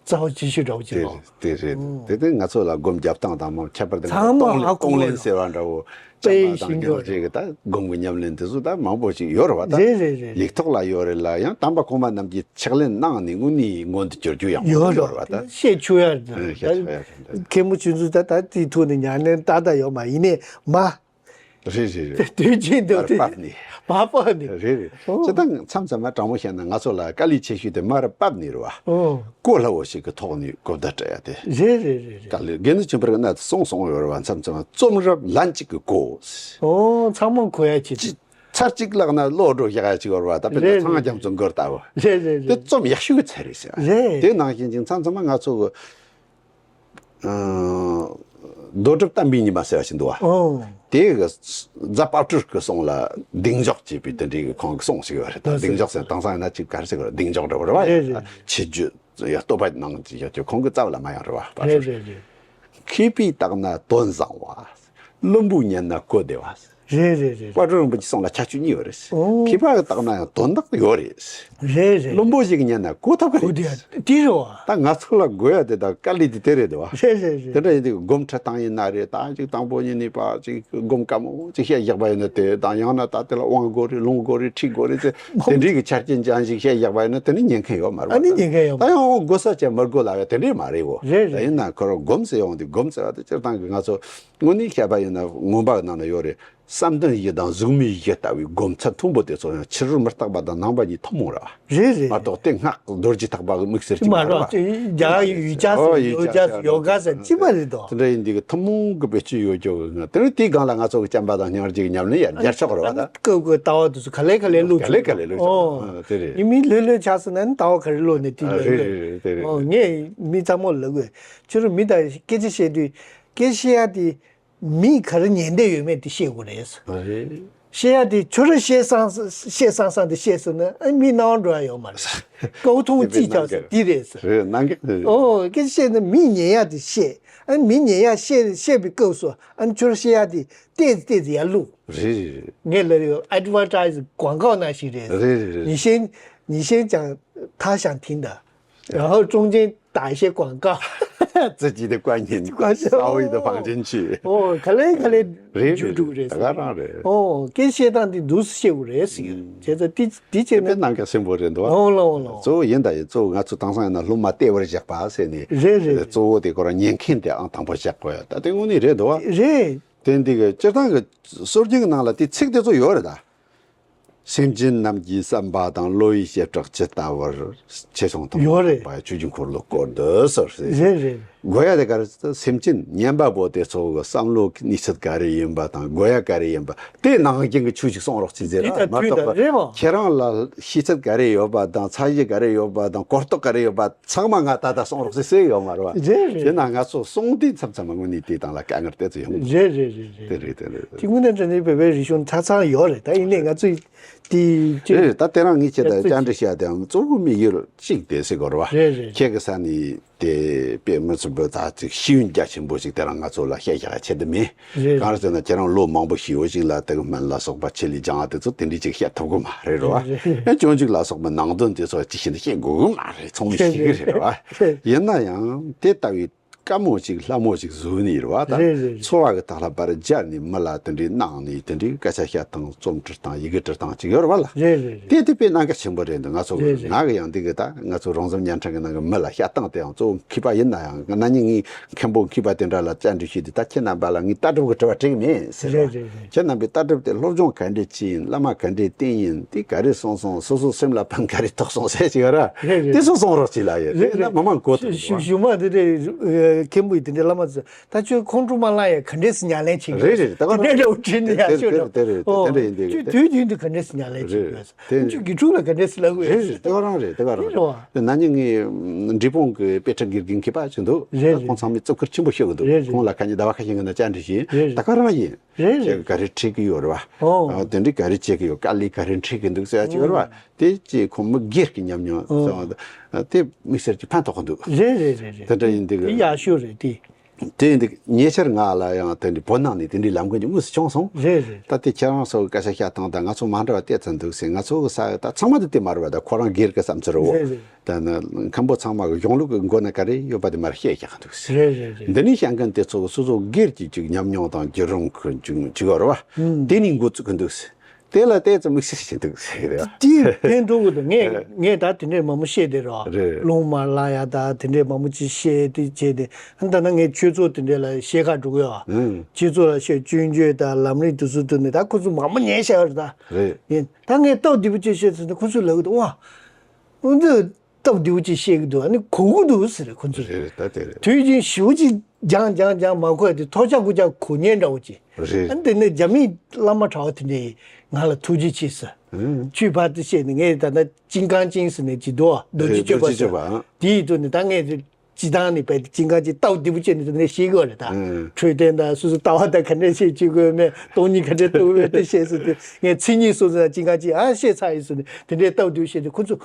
རྩ་བ་ཇི་ཞིག་འདྲ་བོ་ཅིག་དེ་རེད། དེ་རེད། ཨང་། དེ་དེ་ང་ཚོ་ལ་སྒོམ་རྒྱབ་སྟངས་དང་མ་ཁྱད་པར་དུ་ཚང་མ་གཏོང་ལེན་ཧ་གོ་གཏོང་ལེན་ཟེར་བ་འདྲ་བོ། དཔེ་བྱམས་པ་དང་སྙིང་རྗེ་གི་ད་སྒོམ་གི་ཉམས་ལེན་དེ་ཚོ་ད་མང་པོ་ཞིག་ཡོད་རེད་བ་ད། རེད་རེད་རེད། ལུགས་ཐོག་ལ་ཡོད་རེད་ལ། ཡང་དམ་པ་གོང་མ་རྣམས་ཀྱིས་ཕྱག་ལེན་གནང་ནས་དངོས་གནས་མངོན་དུ་གྱུར་རྒྱུ་ཡང་མང་པོ་ཡོད་རེད་བ་ད། བཤད་ཆོག་ཡ་རེད་ཨ། བཤད་ད། ཆོག་ཡ་རེད་ད། མཁན་པོ་ཆོས་འཛིན་ད་ད་དེའི་ཐོག་ནས་ཉམས་ལེན་ཏག་ཏག་ཡོད་མ་ཡིན་ནས་མ། རེད་རེད་རེད། དུས་རྒྱུན་དུ་མར་དེ་ཕབ་ནས། མར་ཕབ་ནས། རེད་རེད། ཨོ། སྤྱིར་བཏང་མཚམས་མཚམས་མ་དྲང་པོ་བཤད་ན་ང་ཚོ་ལ་དཀའ་ལས་ཆེ་ཤོས་དེ་མར་ཕབ་ནས་རེད་བ། ཨོ། གོ་སླ་བོ་ཞིག་གི་ཐོག་ནས་གོ་བརྡ་སྤྲད་ཡ་དེ། རེད་རེད་རེད་རེད། དཀའ་ལས་དགེ་འདུན་ཆོས་འཕེལ་གྱིས་གསུངས་སོང་ཡོད་རེད་བ། མཚམས་མཚམས་རྩོམ་རབ་ལན་གཅིག་གིས་གོ། ཨོ། ཚང་མ་གོ་ཡ་ཆེད་དུ། ཚར་གཅིག་བཀླགས་ན་བློ་འགྲོ་བཞག་ཡ་ཅིག་ཡོད་རེད་བ། ད་དཔེར་ན། རེད་ཚངས་རྒྱ་མཚོ་མགུར་ལྟ་བུ། རེད་རེད་རེད། དེ་རྩོམ་ཡག་ཤོས་ཀྱི་ཚད་རེད་ཟེར། རེད། དེ་ནང་བཞིན་ཅིག་མཚམས་མཚམས་མ་ང་ཚོ་གི། ཨ། རྡོ་གྲུབ་བསྟན་པའི་ཉི་མ་ཟེར་བ་ཞིག་འདུག་བ། ཨོ། དེ་གི་རྫ་དཔལ་སྤྲུལ་སྐུ་གསུང་ལ་གདེང་འཇོག་ཅེས་པའི་དེ་འདྲའི་གི་ཁོང་གི་གསུང་ཞིག་ཡོད་རེད་ད། ལགས་སོ། གདེང་འཇོག་ཟེར་དེང་སང་ཡིན་ན་ཅིག་ག་རེ་ཟེར་དགོས་རེད། གདེང་འཇོག་འདྲ་བོ་རེད་བ། རེད་རེད། ཆེ་བརྗོད་ཡ་བསྟོད་པ་གནང་ཅིག་ཡོད་ཀྱི་ཁོང་གི་རྩ་བ་ལ་མ་ཡོང་རེད་བ། རེད་རེད་རེད། མཁས་པས་བརྟགས་ན་དོན་བཟང་བ། བླུན་པོས་ཉན་ན་གོ་བདེ་བ། རེད་རེད་རེད། དཔལ་སྤྲུལ་རིན་པོ་ཆེའི་གསུང་ལ་ཁྱད་ཆོས་གཉིས་ཡོད་རེད། ཨོ། མཁས་པ་གིས་བརྟགས་ན་ཡང་དོན་དག་ཡོད་རེད། རེད་རེད། བླུན་པོ་ཞིག་ཉན་ན་གོ་ཐུབ་ཀྱི་རེད། གོ་བདེ་བ་དེ་རེད་བ། ད་ང་ཚོ་ལ་དགོས་ཡ་དེ་དང་དཀའ་ལས་དེ་དེ་རེད་དོ། རེད་རེད་རེད། དེ་འདྲ་ཡིན་དུས་སྒོམ་ཁྲིད་སྟངས་ཡིན་ན་རེད། ད་ཅིག་དང་པོ་ཉིད་ནས་ཕར་ཅིག་སྒོམ་དཀའ་མོ་ཅིག་བཤད་བཞག་པ་ཡིན་ན་དེ་དང་། ཡང་ན་ད་དེ་ལ་དབང་དགོས་རེད། ལུང་དགོས་རེད། ཁྲིད་དགོས་རེད་ཟེར། དེ་འདྲའི་གི་ཆ་རྐྱེན་ཅན་ཞིག་བཤད་བཞག་པ་ཡིན་ན་དེ་ནི་ཉན་མཁན་ཡོད་མ་རེད་བ། ཨ་ནི་ཉན་མཁན་ཡོད་མ་རེད། ད་ཡང་དགོས་ས་ཅན་མི་དགོས་ལབ་ཡ་དེ་འདྲས་མ་རེད་བོ། རེད་རེད། ད་ཡིན་ན་ཁོ་རང་སྒོམ་ཟེར་ཡོང་དུས། སྒོམ་ཟེར་བ་དེ་སྤྱིར་བཏང་གི་ང་ཚོ་དངོས་གནས་བཤད་པ་ཡིན་ན་མངོན་པ་གི་ནང་ན་ཡོད་རེད། བསམ་གཏན་བཞི་དང་གཟུགས་མེད་བཞི་ལྟ་བུའི་སྒོམ་ཚད་མཐོན་པོ་དེ་ཚོ་ཡང་ཕྱི་རོལ་མུ་སྟེགས་པ་དང་ནང་པ་གཉིས་ཐུན་མོང་རེད་བ། རེད་རེད། མ་གཏོགས་དེ་སྔགས་རྡོ་རྗེ་ཐེག་པ་གི་དམིགས་བསལ་གྱི་མ་རེད་བ། རྒྱ་ཡུལ་ཅག་ཨོ་ཡུལ་ཅག་ཡོ་ག་ཟེར་གཅིག་པ་རེད་དོ། དེ་འདྲ་ཡིན་དུས་ཐུན་མོང་གི་བེད་སྤྱོད་ཡོད་རྒྱུ་གི། དེ་ནི་དེའི་སྒང་ལ་ང་ཚོ་གི་བྱམས་པ་དང་སྙིང་རྗེ་གི་ཉམས་ལེན་ཡར་རྒྱས་ཆོག་རེད་བ་ད། སྐབས་ཀྱི་ལྟ་བ་དེ་ཚོ་ག་ལེ་ག་ལེ་བླུགས། ག་ལེ་ག་ལེ་བླུགས། ཨོ། ཨ་དེ་རེད། ཡིན་མིན་ལྷོད་ལྷོད་ཆགས་སོང་ན་ནི་ལྟ་བ་ག་རེ་བླུགས་ནས་དེ་ཨ་ལོས་རེད་ལོས། རེད་རེད་རེད། ཨོ། ངས་མི་ཚང་མ་ལབ་དགོས། ཁྱོད་རང་མི་དང་སྐད་ཆ་བཤད་དུས་སྐད་ཆ་བཤད་ཡ་དེ། མིས་ག་རེ་ཉན་བསྡད་ཡོད་མེད་དེ་ཤེས་དགོས་རེད། ཨ་རེད། བཤད་ཡ་དེ་ཁྱོད་རང་བཤད་སང་བཤད་སང་སང་དེ་བཤད་སོང་ན། ཨ། མི་སྣང་བ་འགྲོ་ཡ་ཡོད་མ་རེད། དཀའ་བ་ཐུག་ཅིག་ཆགས་སོང་དེ་རེད་ཟེར། རེད། གནང་གི་རེད། ཨོ། སྐད་ཆ་བཤད་ན་མིས་ཉན་ཡ་དེ་བཤད། ཨ། མིས་ཉན་ཡ་བཤད་བཤད་པའི་སྐབས་སུ། ཨ། ཁྱོད་རང་བཤད་ཡ་དེ་ཏོག་ཙམ་ཏོག་ཙམ་ཡར་བླུགས། རེད་རེད་རེད། ངས་ལབ་ཡོད། ཨེ་ཌི་ཝར་ཊའི་སི་ཀོང་ཀའོ་ནང་བཞིན་རེད། རེད་རེད་རེད། 你先你先讲他想听的 然后中间打一些广告。 自己的观念， 观众。 稍微的放进去。 ཨོ། ག་ལེ་ག་ལེ། རེད་རེད་རེད། འཇུག་འགྲོ་རེད། ད་ག་རང་རེད། ཨོ། སྐད་བཤད་སྟངས་དེ་འདུག་སེ་བཤད་དགོས་རེད་ཟེར་གྱི། ཨུམ། བྱས་ཙང་དེ་དེ་བྱས་དེ་ན། དཔེ་གནད་འགག་ཆེན་པོ་རེད་འདུག་ཨ། ཨོ་ལ་ཨོ་ལ། གཙོ་བོ་ཡིན་ད་ཡིན། གཙོ་བོ་ང་ཚོ་དེང་སང་ཡིན་ན་སློབ་མ་བདེ་བར་བཞག་པ་ཟེར་ནས། རེད་རེད། གཙོ་བོ་དེ་ཁོ་རང་ཉན་མཁན་དེ་ཨང་དང་པོ་བཞག་དགོས་ཡ། ད་དེ་དངོས་གནས་རེད་འདུག་ཨ། རེད། དེ་འདི་གི་སྤྱིར་བཏང་གི་སྲོལ་རྒྱུན་གྱི་ནང་ལ་དེ་ཚིག་དེ་ཚོ་ཡོད་རེད་ད། སེམས་ཅན་རྣམས་ཀྱི་བསམ་པ་དང་བློ་ཡི་བྱེ་བྲག་ཇི་ལྟ་བར། ཆེ་ཆུང་ཐུན་མོང་ཡོད་རེད། ཐོབ་པ་ཆོས་ཀྱི་འཁོར་ལོ་བསྐོར་འདི་ཟེར་ཟེར། རེད་རེད། དགོས་ཡ་དེ་ག་རེ་ཟེར། སེམས་ཅན་ཉན་པ་པོ་དེ་ཚོ་གི་བསམ་བློ་གནས་ཚུལ་ག་རེ་ཡིན་པ་དང་། དགོས་ཡ་ག་རེ་ཡིན་པ་དེ་ནང་བཞིན་གྱི་ཆོས་ཤིག་གསུང་རོགས་བྱེད་ཟེར། དེ་ལྟར་མ་གཏོགས་པ། རེད་མོ། ཁྱེད་རང་ལ་ཤེས་ཚད་ག་རེ་ཡོད་པ་དང་། ཚད་གཞི་ག་རེ་ཡོད་པ་དང་། གོ་རྟོགས་ག་རེ་ཡོད་པ་ཚང་མ་ང་ད་ལྟ་གསུང་རོགས་ཟེར་ཟེར་ཡོད་མ་རེད་བ། རེད་རེད། དེ་ན་ང་ཚོ་གསུང་དུས་མཚམས་མཚམས་དངོས་གནས་དེ་དང་ལ་དཀའ་ངལ་དེ་ཚོ་ཡོང་གི། རེད་རེད་རེད་རེད། དེ་རེད་དེ་རེད། དེ་དངོས་གནས་དྲང་གནས་བོད་པའི་རིག་གཞུང་ཆ་ཚང་ཡོད་རེད། ད་ཡིན་ནའི་ང་ཚོས་དེ་ཅི། རེད་རེད། ད་དེ་རིང་ངས་ཁྱེད་དང་བཅར་འདྲི་བྱས་ཏེའང་གཙོ་བོ་དམིགས་ཡུལ་གཅིག་དེ་ཟེར་དགོས་རེད་བ། རེད་རེད། ཁྱེད་ཀྱི་ས་ནས་དེ་དཔེ་མི་སྲིད་པའི་ད་ཅིག་ཤེས་ཡོན་རྒྱ་ཆེན་པོ་ཞིག་དེ་རིང་ང་ཚོ་ལ་བཤད་བཞག་ཆེད་དུ་མེད། རེད། གང་རེད་ཟེར་ན་ཁྱེད་རང་ལོ་མང་པོ་ཞིག་ཡོད་ཅིག་ལ་དེ་གི་སྨན་ལ་སོགས་པ་ཆེད་ལས་སྦྱང་བ་དེ་ཚོ་དེ་འདྲའི་ཅིག་བཤད་ཐུབ་གི་མ་རེད་རེད་བ། རེད་རེད། ཨེ་སྤྱོད་འཇུག་ལ་སོགས་པའི་ནང་དོན་དེ་ཚོ་ཅི་ཞིག་འདི་བཤད་དགོས་གི་མ་རེད། ཚང་མས་ཤེས་གི་རེད་བ། རེད། ཡིན་ན་ཡང་དེ་ལྟ་བུའི་དཀའ་མོ་ཅིག་སླ་མོ་ཅིག་བཟོས་ནས་རེད་བ། ད་རེད་རེད་རེད། འཚོ་བ་གི་ཐོག་ལ་པར་སྦྱར་ནས་མི་ལ་དེ་འདྲའི་གནང་ནས་དེ་འདྲའི་སྐད་ཆ་བཤད་སྟངས། རྩོམ་འབྲི་སྟངས། ཡི་གེ་འབྲི་སྟངས་ཅིག་ཡོད་རེད་བ་ལ། རེད་རེད་རེད། དེ་དེ་དཔེ་གནད་འགག་ཆེན་པོ་རེད་འདུག་ང་ཚོ་རེད་རེད། ང་གི་ཡང་འདི་གི་ད་ང་ཚོ་རོང་ཟོམ་བརྙན་འཕྲིན་གི་ནང་གི་མི་ལ་བཤད་སྟངས་དེའང་གཙོ་བོ་མཁས་པ་ཡིན་ན་ཡང་། ན་ནིང་ངས་མཁན་པོ་མཁས་པ་དེ་འདྲ་ལ་བཅར་འདྲི་ཞུས་དུས། ད་ཁྱེད་རྣམ་པ་ལ་ངས་ལྟ་གྲུབ་ཀྱི་དྲི་བ་དྲིས་མེད་ཟེར་བ། རེད་རེད་རེད། ཁྱེད་རྣམ་པས་ལྟ་གྲུབ་དེ་སློབ་སྦྱོང་ག་འདྲས་བྱས་ཡིན། བླ་མ་ག་འདྲས་བསྟེན་ཡིན། དེ་ག་རེ་གསུངས་སོང་། སོ་སོའི་སེམས་ལ་ཕན་ག་རེ་ཐོགས་སོང་ཟེར་ཅིག་ཡོད་ར། རེད་རེད། དེ་ཚོ་གསུང་རོགས་གྱིས་ལ་ཡོད། རེད་རེད། དེ་ན་མི་མང་གོ་ཐུབ་ཞུ་འདུག་ཞུ་མ་དེ་རེད། མཁན་པོ་ཡིས་དེ་འདྲའི་བླ་མ་ཚོ་ད་ཁྱོད་ཁོང་ཁྲོ་མ་ལངས་ཡ་ག་འདྲས་སེ་ཉམས་ལེན་བྱེད་ཀྱི་རེད། རེད་རེད། ད་ག་དེ་འདྲའི་འདྲ་བོ་དྲིས་ནས་ཡག་ཤོས་འདྲ། དེ་རེད། དེ་འདྲ་ཡིན་དེ་ཁྱོད་དུས་རྒྱུན་དུ་ག་འདྲས་སེ་ཉམས་ལེན་བྱེད་ཀྱི་ཡོད། ཁྱོད་དགེ་ཕྲུག་ལ་ག་འདྲས་སེ་ལབ་ཀྱི་ཡོད། རེད་རེད། དེ་ག་རང་རེད། དེ་ག་རང་རེད། རེད་བ། དེ་ན་ནིང་ངས་འབྲས་སྤུངས་ཀྱི་དཔེ་ཁྲིད་དགེ་རྒན་མཁས་པ་ཅིག་འདུག་རེད་རེད། ད་ཁོང་ཚང་མས་བརྩི་བཀུར་ཆེན་པོ་ཞུ་གི་འདུག་རེད་རེད། ཁོང་ལ་ཁ་ཉིན་ཟླ་བ་ཁ་ཤས་སྔོན་ན་བཅར་འདྲི་བྱས། རེད་རེད། ད་ག་རང་ཡིན། རེད་རེད། ཁྱེད་ག་རེ་ཁྲིད་ཀྱི་ཡོད་རེད་བ། ཨོ། ཨ། དེ་འདྲའི་ག་རེ་བྱེད་ཀྱི་ཡོད། དཀའ་ལས་ག་རེ་འཕྲད་ཀྱི་འདུག་ཟེར་ཡ་ཅིག་ཡོད་རེད་བ། དེ་ཅིག་ཁོང་མི་སྒེར་གྱི་ཉམས་མྱོང་ཟེར་བ་དེ་དམིགས་བསལ་གྱི་ཕན་ཐོགས་ཀྱི་འདུག་རེད་རེད་རེད་རེད། དེ་འདྲ་ཡིན་དུས་དེ་ཡག་ཤོས་རེད་དེ། དེ་ཡིན་དུས་ཉེ་ཆར་ང་ལ་ཡང་དེ་འདྲའི་བོད་ནང་ནས་དེ་འདྲའི་ལམ་ཁ་ཅིག་དངོས་སུ་བྱུང་སོང་། རེད་རེད། ད་དེ་ཁྱེད་རང་ཚོ་གི་སྐད་ཆ་བཤད་སྟངས་དང་ང་ཚོ་མ་འདྲ་བ་ཏོག་ཙམ་འདུག་ཟེར། ང་ཚོ་གི་ས་ད་ཚང་མ་དེ་དེ་མ་རེད་བ། ད་ཁོ་རང་སྒེར་གྱི་བསམ་ཚུལ་རེད་བ། རེད་རེད། ད་ནི་མཁན་པོ་ཚང་མ་གི་གཞུང་ལུགས་ཀྱི་མགོ་ན་ག་རེ་ཡོད་པ་དེ་མར་བཤད་བཞག་གི་འདུག་ཟེར། རེད་རེད་རེད། འདི་ནས་བཤད་མཁན་དེ་ཚོ་གི་སོ་སོ་སྒེར་གྱི་ཅིག་ཉམས་མྱོང་དང་བརྒྱུད་རིམ་ཁུ་ཅིག་ཅིག་ཡོད་རེད་བ། ཨུམ། དེ་ནས་འགོ་བཙུགས་གི་འདུག་ཟེར། དེ་ལ་ཏོག་ཙམ་དམིགས་བསལ་ཞིག་འདུག་ཟེར་གི་རེད་བ། དེ་ཕན་ཐོགས་གི་འདུག་ངས་ངས་ད་དེ་འདྲས་མང་པོ་བཤད་བསྡད་རེད་བ། རེད། རླུང་མ་ལངས་ཡ་ད་དེ་འདྲས་མང་པོ་ཅིག་བཤད་དེ་བྱས་ཏེ། ཨ། ད་ནི་ངས་ཆོས་ཚོགས་དེ་འདྲས་ལ་བཤད་ག་འགྲོ་གི་ཡོད་བ། ཨུམ། ཆོས་ཚོགས་ལ་བཤད། སྐྱོན་བརྗོད་དང་ལམ་རིམ་དེ་ཚོ་ཐོག་ནས་ད་ཁོ་ཚོ་མང་པོ་ཉན་བཞག་ཡོད་རེད་ད། རེད། ཡིན། ད་ངས་སྟབས་བདེ་པོ་ཅིག་བཤད་ཚར་ན་ཁོ་ཚོས་ལབ་གི་འདུག་ཨ། འོ་འདི་སྟབས་བདེ་པོ་ཅིག་བཤད་གི་འདུག་ཨ་ནི་གོ་གི་འདུག་ཟེར་ཁོ་ཚོས། རེད་རེད། ད་དེ་རེད། དུས་རྒྱུན་ཞེ་པོ་ཅིག་སྦྱང་སྦྱང་སྦྱང་མ་གོ་ཡ་དེ་ཐོལ་ཆགས་ཀུ་ཆགས་གོ་མཁན་འདྲ་བོ་ཅིག་རེད། ཨ་ནི་དེ་ནས་རྒྱ་མིའི་བླ་མ་གྲྭ་བ་དེ་འདྲས་ང་ལ་ཐུགས་རྗེ་ཆེ་ཟེར། ཨང་། ཆོས་པར་དེ་བཤད་ནས། ངས་ད་ལྟ་ཀིང་ཀང་ཅིང་ཟེར་ནས་ཅིག་འདུག་རྡོ་རྗེ་རེད། གཅོད་པ་རྡོ་རྗེ་ཟེར། གཅོད་པ། ཨང་། དེའི་ཐོག་ནས་ད་ངས་སྤྱིར་བཏང་ནས་བལྟས་ཏེ་ཀིང་ཀང་ཅིང་སྟབས་བདེ་པོ་བྱས་ནས་དེ་འདྲས་བཤད་གི་ཡོད་རེད་ད། ཨང་། འཕྲོད་བསྟེན་དང་སོ་སོའི་ལྟ་བ་དང་ག་འདྲས་བྱེད་བྱེད་དགོས་མེད། སྟོང་ཉིད་ག་འདྲས་རྟོགས་དགོས་དེ་བཤད་ཟེར་ཏེ། ངས་མཚན་ཉིད་སོ་སོ་དང་ཀིང་ཀང་ཅིང་ཨ་བཤད་ཚར་ཡིན་ཟེར་ནས་དེ་འདྲས་སྟབས་བདེ་པོ་བཤད་དེ་ཁོ་ཚོ།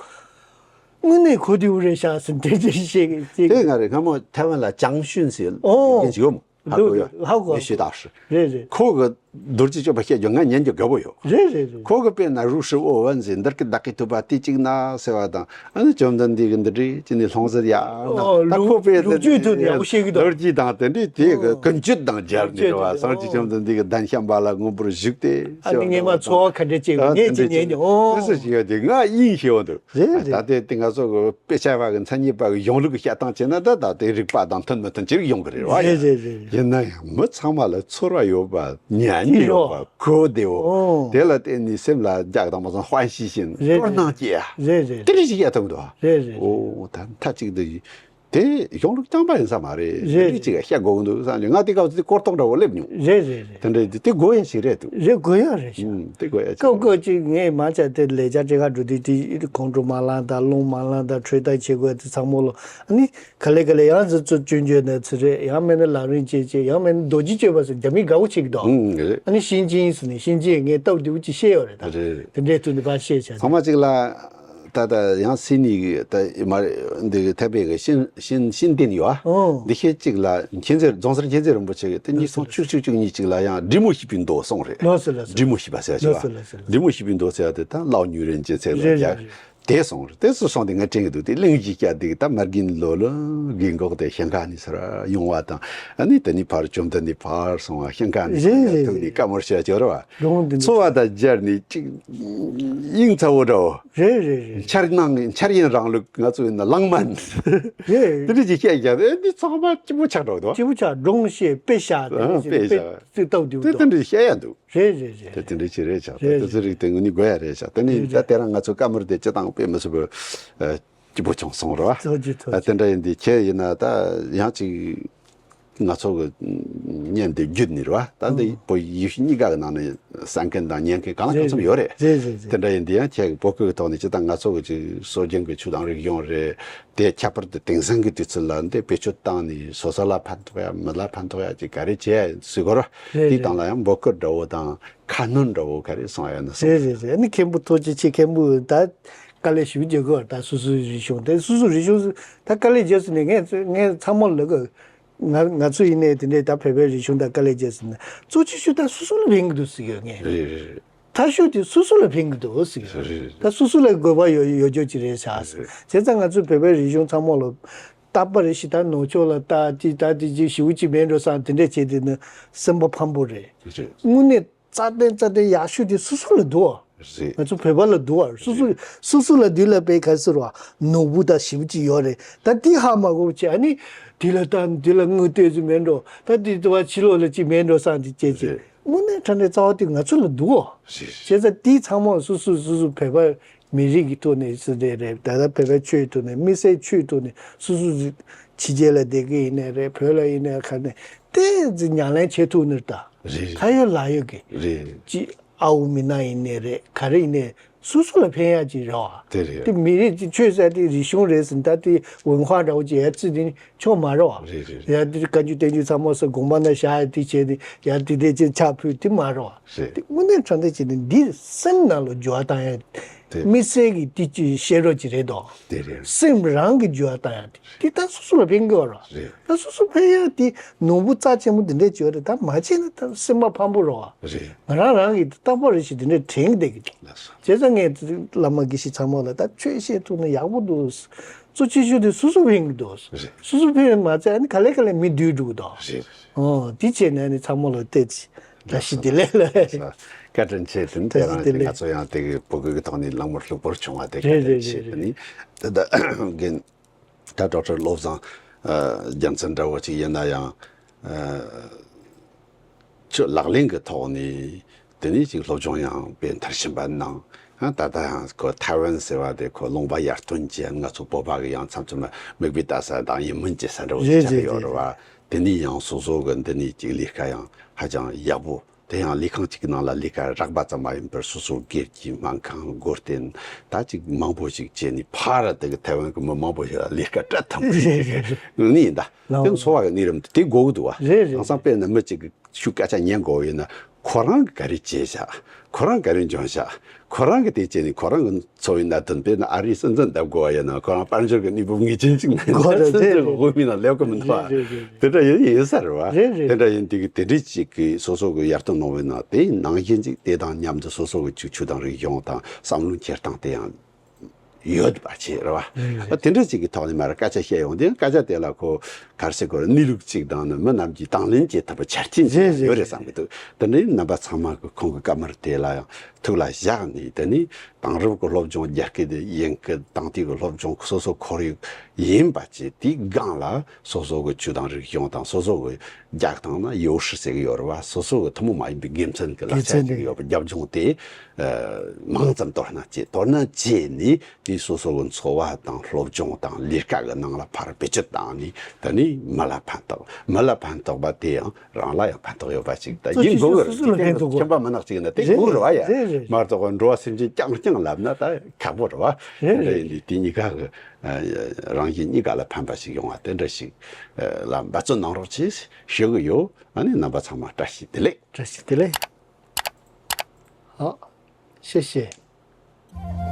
དངོས་གནས་གོ་བདེ་པོ་རེད་ཤག་ཟེར་དེ་ཅིག་བཤད་ཀྱི་བཤད་ཀྱི། དེ་ང་རེད། སྔ་མོ་ཐའེ་ཝན་ལ་ཅང་ཤུན་ཟེར་ཨོ། མཁན་ཞིག་ཡོད་མོ། ཧ་གོ་ཡོད། ཧ་གོ། ངས་ཤེས་དག་ཧྲི། རེད་རེད། ཁོ་གི་རྡོ་རྗེ་གཅོད་པ་བཤད་རྒྱུ་ང་ཉན་རྒྱུ་དགའ་པོ་ཡོད། རེད་རེད་རེད། ཁོ་གི་དཔེར་ན་如是我闻ཟེར། འདིར་གི་བདག་གི་ཐུབ་པ་དེ་གཅིག་ན་ཟེར་བ་དང་། ཨ་ནི་བཅོམ་ལྡན་འདས་ཀྱི་འདི་འདྲའི་ཅི་ནས་ལྷུང་བཟེད་ཡ་ན། ཨོ། ད་ལུག་ཁོ་དཔེ་ལུག་ཁྱུའི་ཐོག་ནས་ཡག་པོ་བཤད་ཀྱི་འདུག་རྡོ་རྗེ་དང་དེ་འདྲའི་དེ་གི་ཨོ། ཀུན་སྤྱོད་དང་སྦྱར་ནས་རེད་བ། ཀུན་སྤྱོད་དེ། སངས་རྒྱས་ཨོ། བཅོམ་ལྡན་འདས་ཀྱི་གདན་བཤམས་པ་ལ་མངོན་པར་བཞུགས་ཏེ་ཨ་ཟེར་ནི་ངས་མ་ཚོར་བ་ག་འདྲས་བྱེད་དགོས། ངས་ཅི་ཉན་ཀྱང་ཨོ། དེ་སུ་ཞིག་ཡོད་དེ་ང་དབྱིངས་ཤེས་པོ་འདུག་རེད་རེད། ད་ལྟའི་དེ་ང་ཚོ་གི་དཔེ་ཆ་བ་གི་མཚན་ཉིད་པ་གི་གཞུང་ལུགས་ཀྱི་བཤད་སྟངས་བྱས་ན་ད་ད་དེ་རིགས་པ་དང་མཐུན་མི་མཐུན་ཅི་རིགས་ཡོང་གི་རེད་བ། རེད་རེད་རེད། ཡིན་ན་ཡང་མི་ཚང་མ་ལ་ཚོར་བ་ཡོད་པ། ཉན་གྱི་ཡོད་པ། གོ་བདེ་བོ། ཨོ། དེ་ལ་བརྟེན་ནས་སེམས་ལ་རྒྱག་དང་མ་སོང་欢喜心། རེད་དོ་སྣང་སྐྱེ་ཡ། རེད་རེད། དེ་འདྲ་ཞིག་ཡ་ཐུབ་འདུག་རེད་རེད། ཨོ། ད་མཐའ་གཅིག་ཏུ་དེ་གཞུང་ལུགས་རྐྱང་པ་ཡིན་ས་མ་རེད། རེད་རེད། དེ་འདྲ་ཅིག་བཤད་དགོས་ཀྱི་འདུག་བསམ་གྱི། ང་དེ་སྐབས་དེ་སྐོར་ཐོག་འདྲ་བོ་སླེབས་མྱོང་། རེད་རེད་རེད། དེ་འདྲ་དེ་དེ་དགོས་ཡ་ཞིག་རེད་འདུག་རེད། དགོས་ཡ་རེད་ཤག་ཨུམ། དེ་དགོས་ཡ་ཞིག་སྐབས་སྐབས་ཅིག་ངས་མ་ཆ་དེ་ལས་བྱ་བྲེ་ཁ་འགྲོ་དུས་དེ་ཁོང་ཁྲོ་མ་ལངས་དང་རླུང་མ་ལངས་དང་འཕྲོད་བསྟེན་བྱེད་དགོས་དེ་ཚང་མ་ལོ། ཨ་ནི་ག་ལེ་ག་ལེ་ཡང་ཟི་ཚོ་སྐྱོན་བརྗོད་ནས་ཚི་རེད། ཡང་མེད་ན་ལམ་རིམ་བྱེད་བྱེད། ཡང་མེད་ན་རྡོ་རྗེ་གཅོད་པ་ཟེར་རྒྱ་མི་དགའ་བོ་བྱེད་ཀྱི་འདུག་ཨུམ། རེད། ཨ་ནི་ཤིན་ཅིང་ཟེར་ནས་ཤིན་ཅིང་ངས་སྟབས་བདེ་པོ་ཅིག་བཤད་ཡོད་རེད་ད། རེད། དེ་འདྲའི་དུས་འདི་པར་བཤད་བྱ། ཚང་མ་གཅིག་ལ། ད་ལྟ་ཡང་སི་ནི་གི་ད་མ་རེད། འདི་གི་ཐའེ་པེ་གི་ཤིན་ཤིན་ཤིན་ཏིན་ཡོད་ཨ། ཨོ། འདི་ཤེད་གཅིག་ལ་མཁྱེན་བརྩེ། རྫོང་སར་མཁྱེན་བརྩེ་རིན་པོ་ཆེ་གི་དེ་ཉིས་སྟོང་བཅུ་གཅིག་བཅུ་གཉིས་གཅིག་ལ་ཡང་འབྲི་མོ་བཞི་པའི་མདོ་གསུངས་རེད། ལགས་སོ་ལགས་སོ། འབྲི་མོ་བཞི་པ་ཟེར་ཡ་ཅིག་ལགས་སོ་ལགས་སོ། འབྲི་མོ་བཞི་པའི་མདོ་ཟེར་ཡ་དེ་ད་ལའོ་ཉུས་རེན་ཅན་ཟེར་བ་རེད་རྒྱ་རེད། དེ་གསུངས་རེད། དེ་སུ་སོང་དེ་ང་དྲན་གི་འདུག་དེ་གླེང་གཞི་བསྐྱལ་དེ་ད་མ་རྒན་ལོ་ལོ་རྒན་གོག་དེ་ཞིང་ཁ་ནས་ཟེར་ཡོང་བ་དང་། ཨ་ནི་དེ་ནས་ཕར་བཅོམ་ལྡན་འདས་ཕར་སོང་བ། ཞིང་ཁ་ནས་རེད་རེད་ཐུག་ནས་རེད། བཀའ་མོལ་བཤད་ཡོད་རེད་བ། འཚོ་བ་དང་སྦྱར་ནས་ཅིག་དབྱིངས་ཚ་བོ་འདྲ་བོ། རེད་རེད་རེད། འཆར་སྣང་འཆར་ཡན་རང་ལུགས། ང་ཚོ་ཡིན་ན་ལང་མན། རེད། དེ་འདྲ་ཅིག་བཤད་ཀྱང་ཨེ་འདི་ཚང་མ་སྐྱིད་པོ་ཆགས་འགྲོ་འདུག་སྐྱིད་པོ་ཆགས། སྒྲུང་བཤད། དཔེ་བཞག་ཨ། དེ་དཔེ་བཞག་དེ་ལྟ་བུ་དེ་དེ་འདྲ་བཤད་ཡ་འདུག་རེད་རེད་རེད། དེ་དེ་འདྲ་ཅིག་རེད་ཤག་རེད་དེ་རེད། ཚོ་རིགས་དེ་དངོས་གནས་དགོས་ཡ་རེད་ཤག་དེ་ནི་རེད་ད་རེད། དེ་རང་ང་ཚོ་བཀའ་མོལ་དེ་སྤྱི་བཏང་དཔེ་མི་སྲིད་པ་ཨ་སྐྱིད་པོ་བྱུང་སོང་རེད་བ། ཐུགས་རྗེ་ཐུགས་རྗེ། ཨ་དེ་འདྲ་ཡིན་དུས་ཁྱེད་ཡིན་ན་ད་ཡང་ཅིག་ང་ཚོ་གི་བརྙན་དེ་བརྒྱུད་ནས་རེད་བ། ད་འདི་ཨང་། བོད་ཡུལ་གཉིས་ཀ་གི་ནང་ནས་གསན་མཁན་དང་ཉན་མཁན་གང་ལ་གང་འཚམ་ཡོད་རེད། རེད་རེད་རེད། དེ་འདྲ་ཡིན་དུས་ཡང་ཁྱེད་ཀྱི་བོད་སྐད་ཀྱི་ཐོག་ནས་སྤྱིར་བཏང་ང་ཚོ་གི་ཅིག་སྲོལ་རྒྱུན་གྱི་ཆོས་དང་རིག་གཞུང་རེད། དེ་ཁྱད་པར་དུ་དེང་སང་གི་དུས་ཚོད་ལ་འདི་བེད་སྤྱོད་བཏང་ནས་སོ་སོ་ལ་ཕན་ཐོགས་ཡ་མི་ལ་ཕན་ཐོགས་ཡ་ཅིག་ག་རེ་བྱས་ཟེར་དགོས་རེད། རེད་དེའི་རེད། སྟེང་ལ་ཡང་འབོད་སྐུལ་འདྲ་བོ་དང་ཁ་སྣོན་འདྲ་བོ་ག་རེ་གསུང་ཡ་ཡོད་ན་གསུང་། རེད་རེད་རེད། ཨ་ནི་མཁན་པོ་ཐུགས་རྗེ་ཆེ། མཁན་པོས་ད་དཀའ་ལས་ཞེ་པོ་རྒྱག་གི་ཡོད་རེད། ད་སོ་སོའི་རིག་གཞུང་དེ་སོ་སོའི་རིག་གཞུང་ད་དཀའ་ལས་རྒྱག་ཟེར་ནས་ངས་ངས་ཚང་མ་ལ་གི་ང་ང་ཚོ་ཡིན་ནའི་དེ་འདྲའི་ད་བོད་པའི་རིག་གཞུང་ད་དཀའ་ལས་རྒྱག་ཟེར་ན་གཙོ་ཆེ་ཤོས་ད་སོ་སོ་ལ་ཕན་གི་འདུག་ཟེར་གི་ཡོད་ངས། རེད་རེད། ཐབས་ཤུགས་དེ་སོ་སོ་ལ་ཕན་གི་འདུག་ཟེར་གི་ཡོད། རེད་རེད། ད་སོ་སོ་ལ་དགོས་པ་ཡོད་ཡོད་རྒྱུ་ཅིག་རེད་ཤག་ཟེར། རེད། བྱས་ཙང་ང་ཚོ་བོད་པའི་རིག་གཞུང་ཚང་མ་ལ་བརྟག་པ་རེ་ཞིག་ད་ནུབ་ཕྱོགས་ལ་ལྟ་ཅི་ད་དེ་ཅི་ཞེ་པོ་ཅིག་མེད་འགྲོ་བསམ་དེ་འདྲས་བྱས་དེ་ནི་སེམས་པ་ཕམ་པོ་རེད། རེད། དངོས་གནས་རྩ་དོན་རྩ་དོན་ཡག་ཤོས་དེ་སོ་སོ་ལ་འདུག་བ། རེད། ང་ཚོ་བོད་པ་ལ་འདུག་བ། སོ་སོ་རེད། སོ་སོ་ལ་འདི་ལ་དཔེ་ག་ཟེར་བ་ནོར་བུ་དང་ཞེ་པོ་ཅིག་ཡོད་རེད། ད་འདི་ཧ་མ་གོ་བྱས་ཨ་ནི་དེ་ལ་ད་འདི་ལ་དངུལ་སྟོད་ཚོད་མེད་འགྲོ། ད་འདི་དུ་བ་ཕྱི་ལོགས་ལ་ཅིག་མེད་འགྲོ་བསམ་དེ་བྱས་ཅིག་རེད། དངོས་གནས་དྲང་གནས་རྩ་བ་དེ་ང་ཚོ་ལ་འདུག་བ། རེད། བྱས་ཙང་འདི་ཚང་མ་སོ་སོ་སོ་སོ་བོད་པ་ མི་རིགས་ཀྱི་ཐོག་ནས་ཟེར་དེ་རེད། ད་ལྟ་བོད་པའི་ཆོས་ཐོག་ནས། མི་སེར་ཆོས་ཐོག་ནས། སོ་སོ་ཕྱི་རྒྱལ་ལ་བསྡད་ཀྱི་ཡིན་ནའི་རེད། བོད་ལ་ཡིན་ནའི་ག་ནས་ཏོག་ཙམ་ཉམས་ལེན་བྱེད་ཐུབ་ནི་རེད་ད། རེད་རེད། ཁ་ཡོད་ལག་ཡོད་ཀྱི། རེད། ཅི། ཨའུ་མི་ན་ཡིན་ནའི་རེད། ག་རེ་ཡིན་ནའི་སོ་སོ་ལ་ཕན་ཡག་ཅིག་རེད་བ། དེ་རེད། དེ་མི་རིགས་ཀྱི་ཆོས་ཟེར་དེ་རིག་གཞུང་རེད་ཟེར། ད་དེ་文化འདྲ་བོ་ཅིག་ཡར་བརྩིས་དེ་ནི་ཆོག་མ་རེད་བ། རེད་རེད། ཡར་དེ་བཀའ་འགྱུར་བསྟན་འགྱུར་ཚང་མ་སོ་དགོན་པ་ན་བཞག་ཡ་དེ་བྱས་དེ་ཡར་དེ་དེ་ཅིག་ཕྱག་ཕུལ་དེ་མ་རེད་བ། རེད། དེ་དངོས་གནས་དྲང་གནས་བྱས་ནས་འདི་སེམས་ནང་ལ་འགྱུར་བ་བཏང་ཡ། དེ་མི་སེར་གྱི་དེ་ཅིག་བཤད་རོགས་ཅིག་རེད་དོ། དེ་རེད། སེམས་རང་གི་འགྱུར་བ་བཏང་ཡ་དེ། དེ་ད་སོ་སོ་ལ་ཕན་གི་བ་ར། རེད། ད་སོ་སོ་ཕན་ཡ་དེ་ནོར་བུ་རྩ་ཆེན་པོ་དེ་འདྲས་བྱོས་རེད། ད་མ་བྱས་ན་ད་སེམས་པ་ཕམ་པོ་རོ་བ། རེད། ང་རང་རང་གི་རྟག་པར་རེ་ཞིག་དེ་འདྲས་དྲན་གི་བསྡད་ཀྱི་འདུག་ལགས་སོ། བྱས་ཙང་ངས་བླ་མ་དགེ་བཤེས་ཚང་མ་ལ་ད་ཆོས་བཤད་ཐུབ་ན་ཡག་པོ་འདུག། གཙོ་ཆེ་ཤོས་དེ་སོ་སོ་ཕན་གི་འདུག། རེད། སོ་སོ་ཕན་མ་ཚད་ཨ་ནི་ག་ལེ་ག་ལེ་མི་འདུས་འགྲོ་གི་འདུག། རེད། ཨོ་དེ་བྱས་ནས་ཨ་ནི་ཚང་མ་ལ་བལྟས་ཚེ་བཀྲ་ཤིས་བདེ་ལེགས་ལ། བཀའ་དྲིན་ཆེ། དེ་ནི་དེ་རང་བཀྲ་ཤིས་བདེ་ལེགས། ང་ཚོ་ཡང་དེ་གི་བོད་སྐད་ཀྱི་ཐོག་ནས་གླེང་མོལ་ལྷུག་པོར་བྱུང་བ་དེ་བཀའ་རེད་དྲིན་རེད་ཆེ། རེད་དེ་རེད། ནི་དེ་ད་རྒན་ད་ཌོག་ཊར་བློ་བཟང་རྒྱལ་མཚན་འདྲ་བོ་ཅིག་ཡིན་ན་ཡང་། ཁྱོད་ལག་ལེན་གྱི་ཐོག་ནས་དེ་ནས་ཅིག་སློབ་སྦྱོང་ཡང་དཔེ་མཐར་ཕྱིན་པ་གནང་། ད་ལྟ་ཡང་ཁོ་ཐའེ་ཝན་ཟེར་བ་དེ་ཁོ་ལུང་པ་ཡར་ཐོན་བྱས། ང་ཚོ་བོད་པ་གི་ཡང་མཚམས་མཚམས་མིག་དཔེ་ལྟ་ས་དང་ཡིད་སྨོན་སྐྱེ་ས་འདྲ་བོ་ཞིག་རེད་ཆགས་ཀྱི་ཡོད་རེད་བ། རེད་རེད། དེ་ནས་ཡང་སོ་སོ་གི་འདི་ནས་ཅིག་ལས་ཀ་ཡང་ཧ་ཅང་ཡག་པོ། དེ་ཡང་ལས་ཁང་གཅིག་གི་ནང་ལ་ལས་ཀ་རག་པ་ཙམ་མ་ཡིན་པར་སོ་སོ་སྒེར་གྱི་སྨན་ཁང་སྒོ་བསྟེན་ད་ཅིག་མང་པོ་ཞིག་བྱས་ནས་ཕར་དེ་གི་ཐའེ་ཝན་གི་མི་མང་པོ་ཞིག་ལ་ལས་ཀ་སྤྲད་ཐུབ་ཀྱི་རེད་རེད་རེད། ནི་ཡིན་ད། ལགས། དེ་འཚོ་བ་གི་གནས་རིམ་དེ་དགོས་ཀྱི་འདུག་བ། རེད་རེད། དེང་སང་དཔེར་ན་མི་གཅིག་གི་ཤུགས་སྐད་ཆ་ཉན་དགོས་ཡིན་ན་ཁོ་རང་གི་ག་རེ་བྱས་བཞག། ཁོ་རང་ག་རེ་འཇོན་བཞག། ཁོ་རང་གི་དེ་བྱས་ནས་ཁོ་རང་གི་འཚོ་བའི་གནད་དོན། དཔེར་ན་ཨ་རིའི་སྲིད་འཛིན་བསྡད་དགོས་པ་ཡིན་ན་ཁོ་རང་དཔལ་འབྱོར་གྱི་གནས་བབ་ངེས་ཅན་ཅིག་མེད་ན་ཁོ་རང་སྲིད་འཛིན་གྱི་འོས་མིའི་ནང་སླེབས་ཀྱི་མི་འདུག་བ། རེད་རེད་རེད། དེ་འདྲ་ཡིན་ཡིན་ས་རེད་བ། རེད་རེད། དེ་འདྲ་ཡིན་དུས་ཀྱི་དེ་འདྲའི་ཅིག་གི་སོ་སོ་གི་ཡར་ཐོན་གནང་བའི་ནང་དེ་ནང་བཞིན་ཅིག་དེ་དང་མཉམ་དུ་སོ་སོ་གི་ཅིག་ཆོས་དང་རིག་གཞུང་དང་བསམ་བློ་འཁྱེར་སྟངས་དེ་ཡང་ཡོད་པ་བྱས་རེད་བ། རེད་རེད། དེ་འདྲ་ཅིག་གི་ཐོག་ནས་མར་སྐད་ཆ་བཤད་ཡོང་དུས་སྐད་ཆ་དེ་ལ་ཁོ་ག་རེ་ཟེར་དགོས་རེད། གནས་ལུགས་ཅིག་དང་ནི་མི་རྣམས་ཀྱིས་དང་ལེན་བྱེད་ཐུབ་པའི་ཆ་རྐྱེན་ཅིག་རེད་ཡོད་རེད་རེད་བསམ་གྱི་འདུག། དེ་ནས་རྣམ་པ་ཚང་མ་གི་ཁོང་གི་བཀའ་མོལ་དེ་ལ་ཡང་ཐུགས་ལ་བཞག་ནས། དེ་ནས་དེང་རབས་ཀྱི་སློབ་སྦྱོང་རྒྱ་སྐད་དེ་ཡིན་གི་དེང་དུས་ཀྱི་སློབ་སྦྱོང་སོ་སོ་ཁོར་ཡུག་ཡིན་པ་བྱས། དེའི་སྒང་ལ་སོ་སོ་གི་ཆོས་དང་རིག་གཞུང་དང་སོ་སོ་གི་རྒྱག་སྟངས་ན་ཡོ་ཧྲི་ཟེར་གི་ཡོད་རེད་བ། སོ་སོ་གི་ཐུན་མོང་མ་ཡིན་པའི་དགེ་མཚན་གི་ལག་ཆ་ཅིག་ཡོད་པ་རྒྱབ་ལྗོངས་དེ་མང་ཙམ་དོ་སྣང་བྱེད། དོ་སྣང་བྱས་ནས་དེ་སོ་སོ་གི་འཚོ་བ་དང་སློབ་སྦྱོང་དང་ལས་ཀ་གི་ནང་ལ་ཕར་བེད་སྤྱོད་བཏང་ནས། དེ་ནས་མི་ལ་ཕན་ཐོགས། མི་ལ་ཕན་ཐོགས་པ་དེ་ཡང་རང་ལ་ཡང་ཕན་ཐོགས་ཡོད་པ་ཅིག་ད་གཙོ་ཡིན་ཆེ་དགོས་ཤོས་གི། སོ་སོ་ལ་དེ་ཕན་ཐོགས་དགོས། ཁྱིམ་པ་མི་ནག་ཅིག་ན་དེ་རེད་དགོས་རེད་བ་ཡ། རེད་རེད། མ་གཏོགས་འགྲོ་བ་སེམས་ཅན་རྐྱང་རྐྱང་ལབ་ན་ད་ཁག་པོ་རེད་བ། རེད་དེ་འདྲ་རེད། ཡིན་དུས་དེ་གཉིས་ཀ་གི་རང་གཞན་གཉིས་ཀ་ལ་ཕན་པ་ཞིག་ཡོང་བ་དེ་འདྲ་ཞིག་ལ་འབད་བརྩོན་གནང་རོགས་གྱིས་ཞུ་གི་ཡོད། ཨ་ནི་རྣམ་པ་ཚང་མ་བཀྲ་ཤིས་བདེ་ལེགས། བཀྲ་ཤིས་བདེ་ལེགས། ཨ། ཤེ་ཤེ།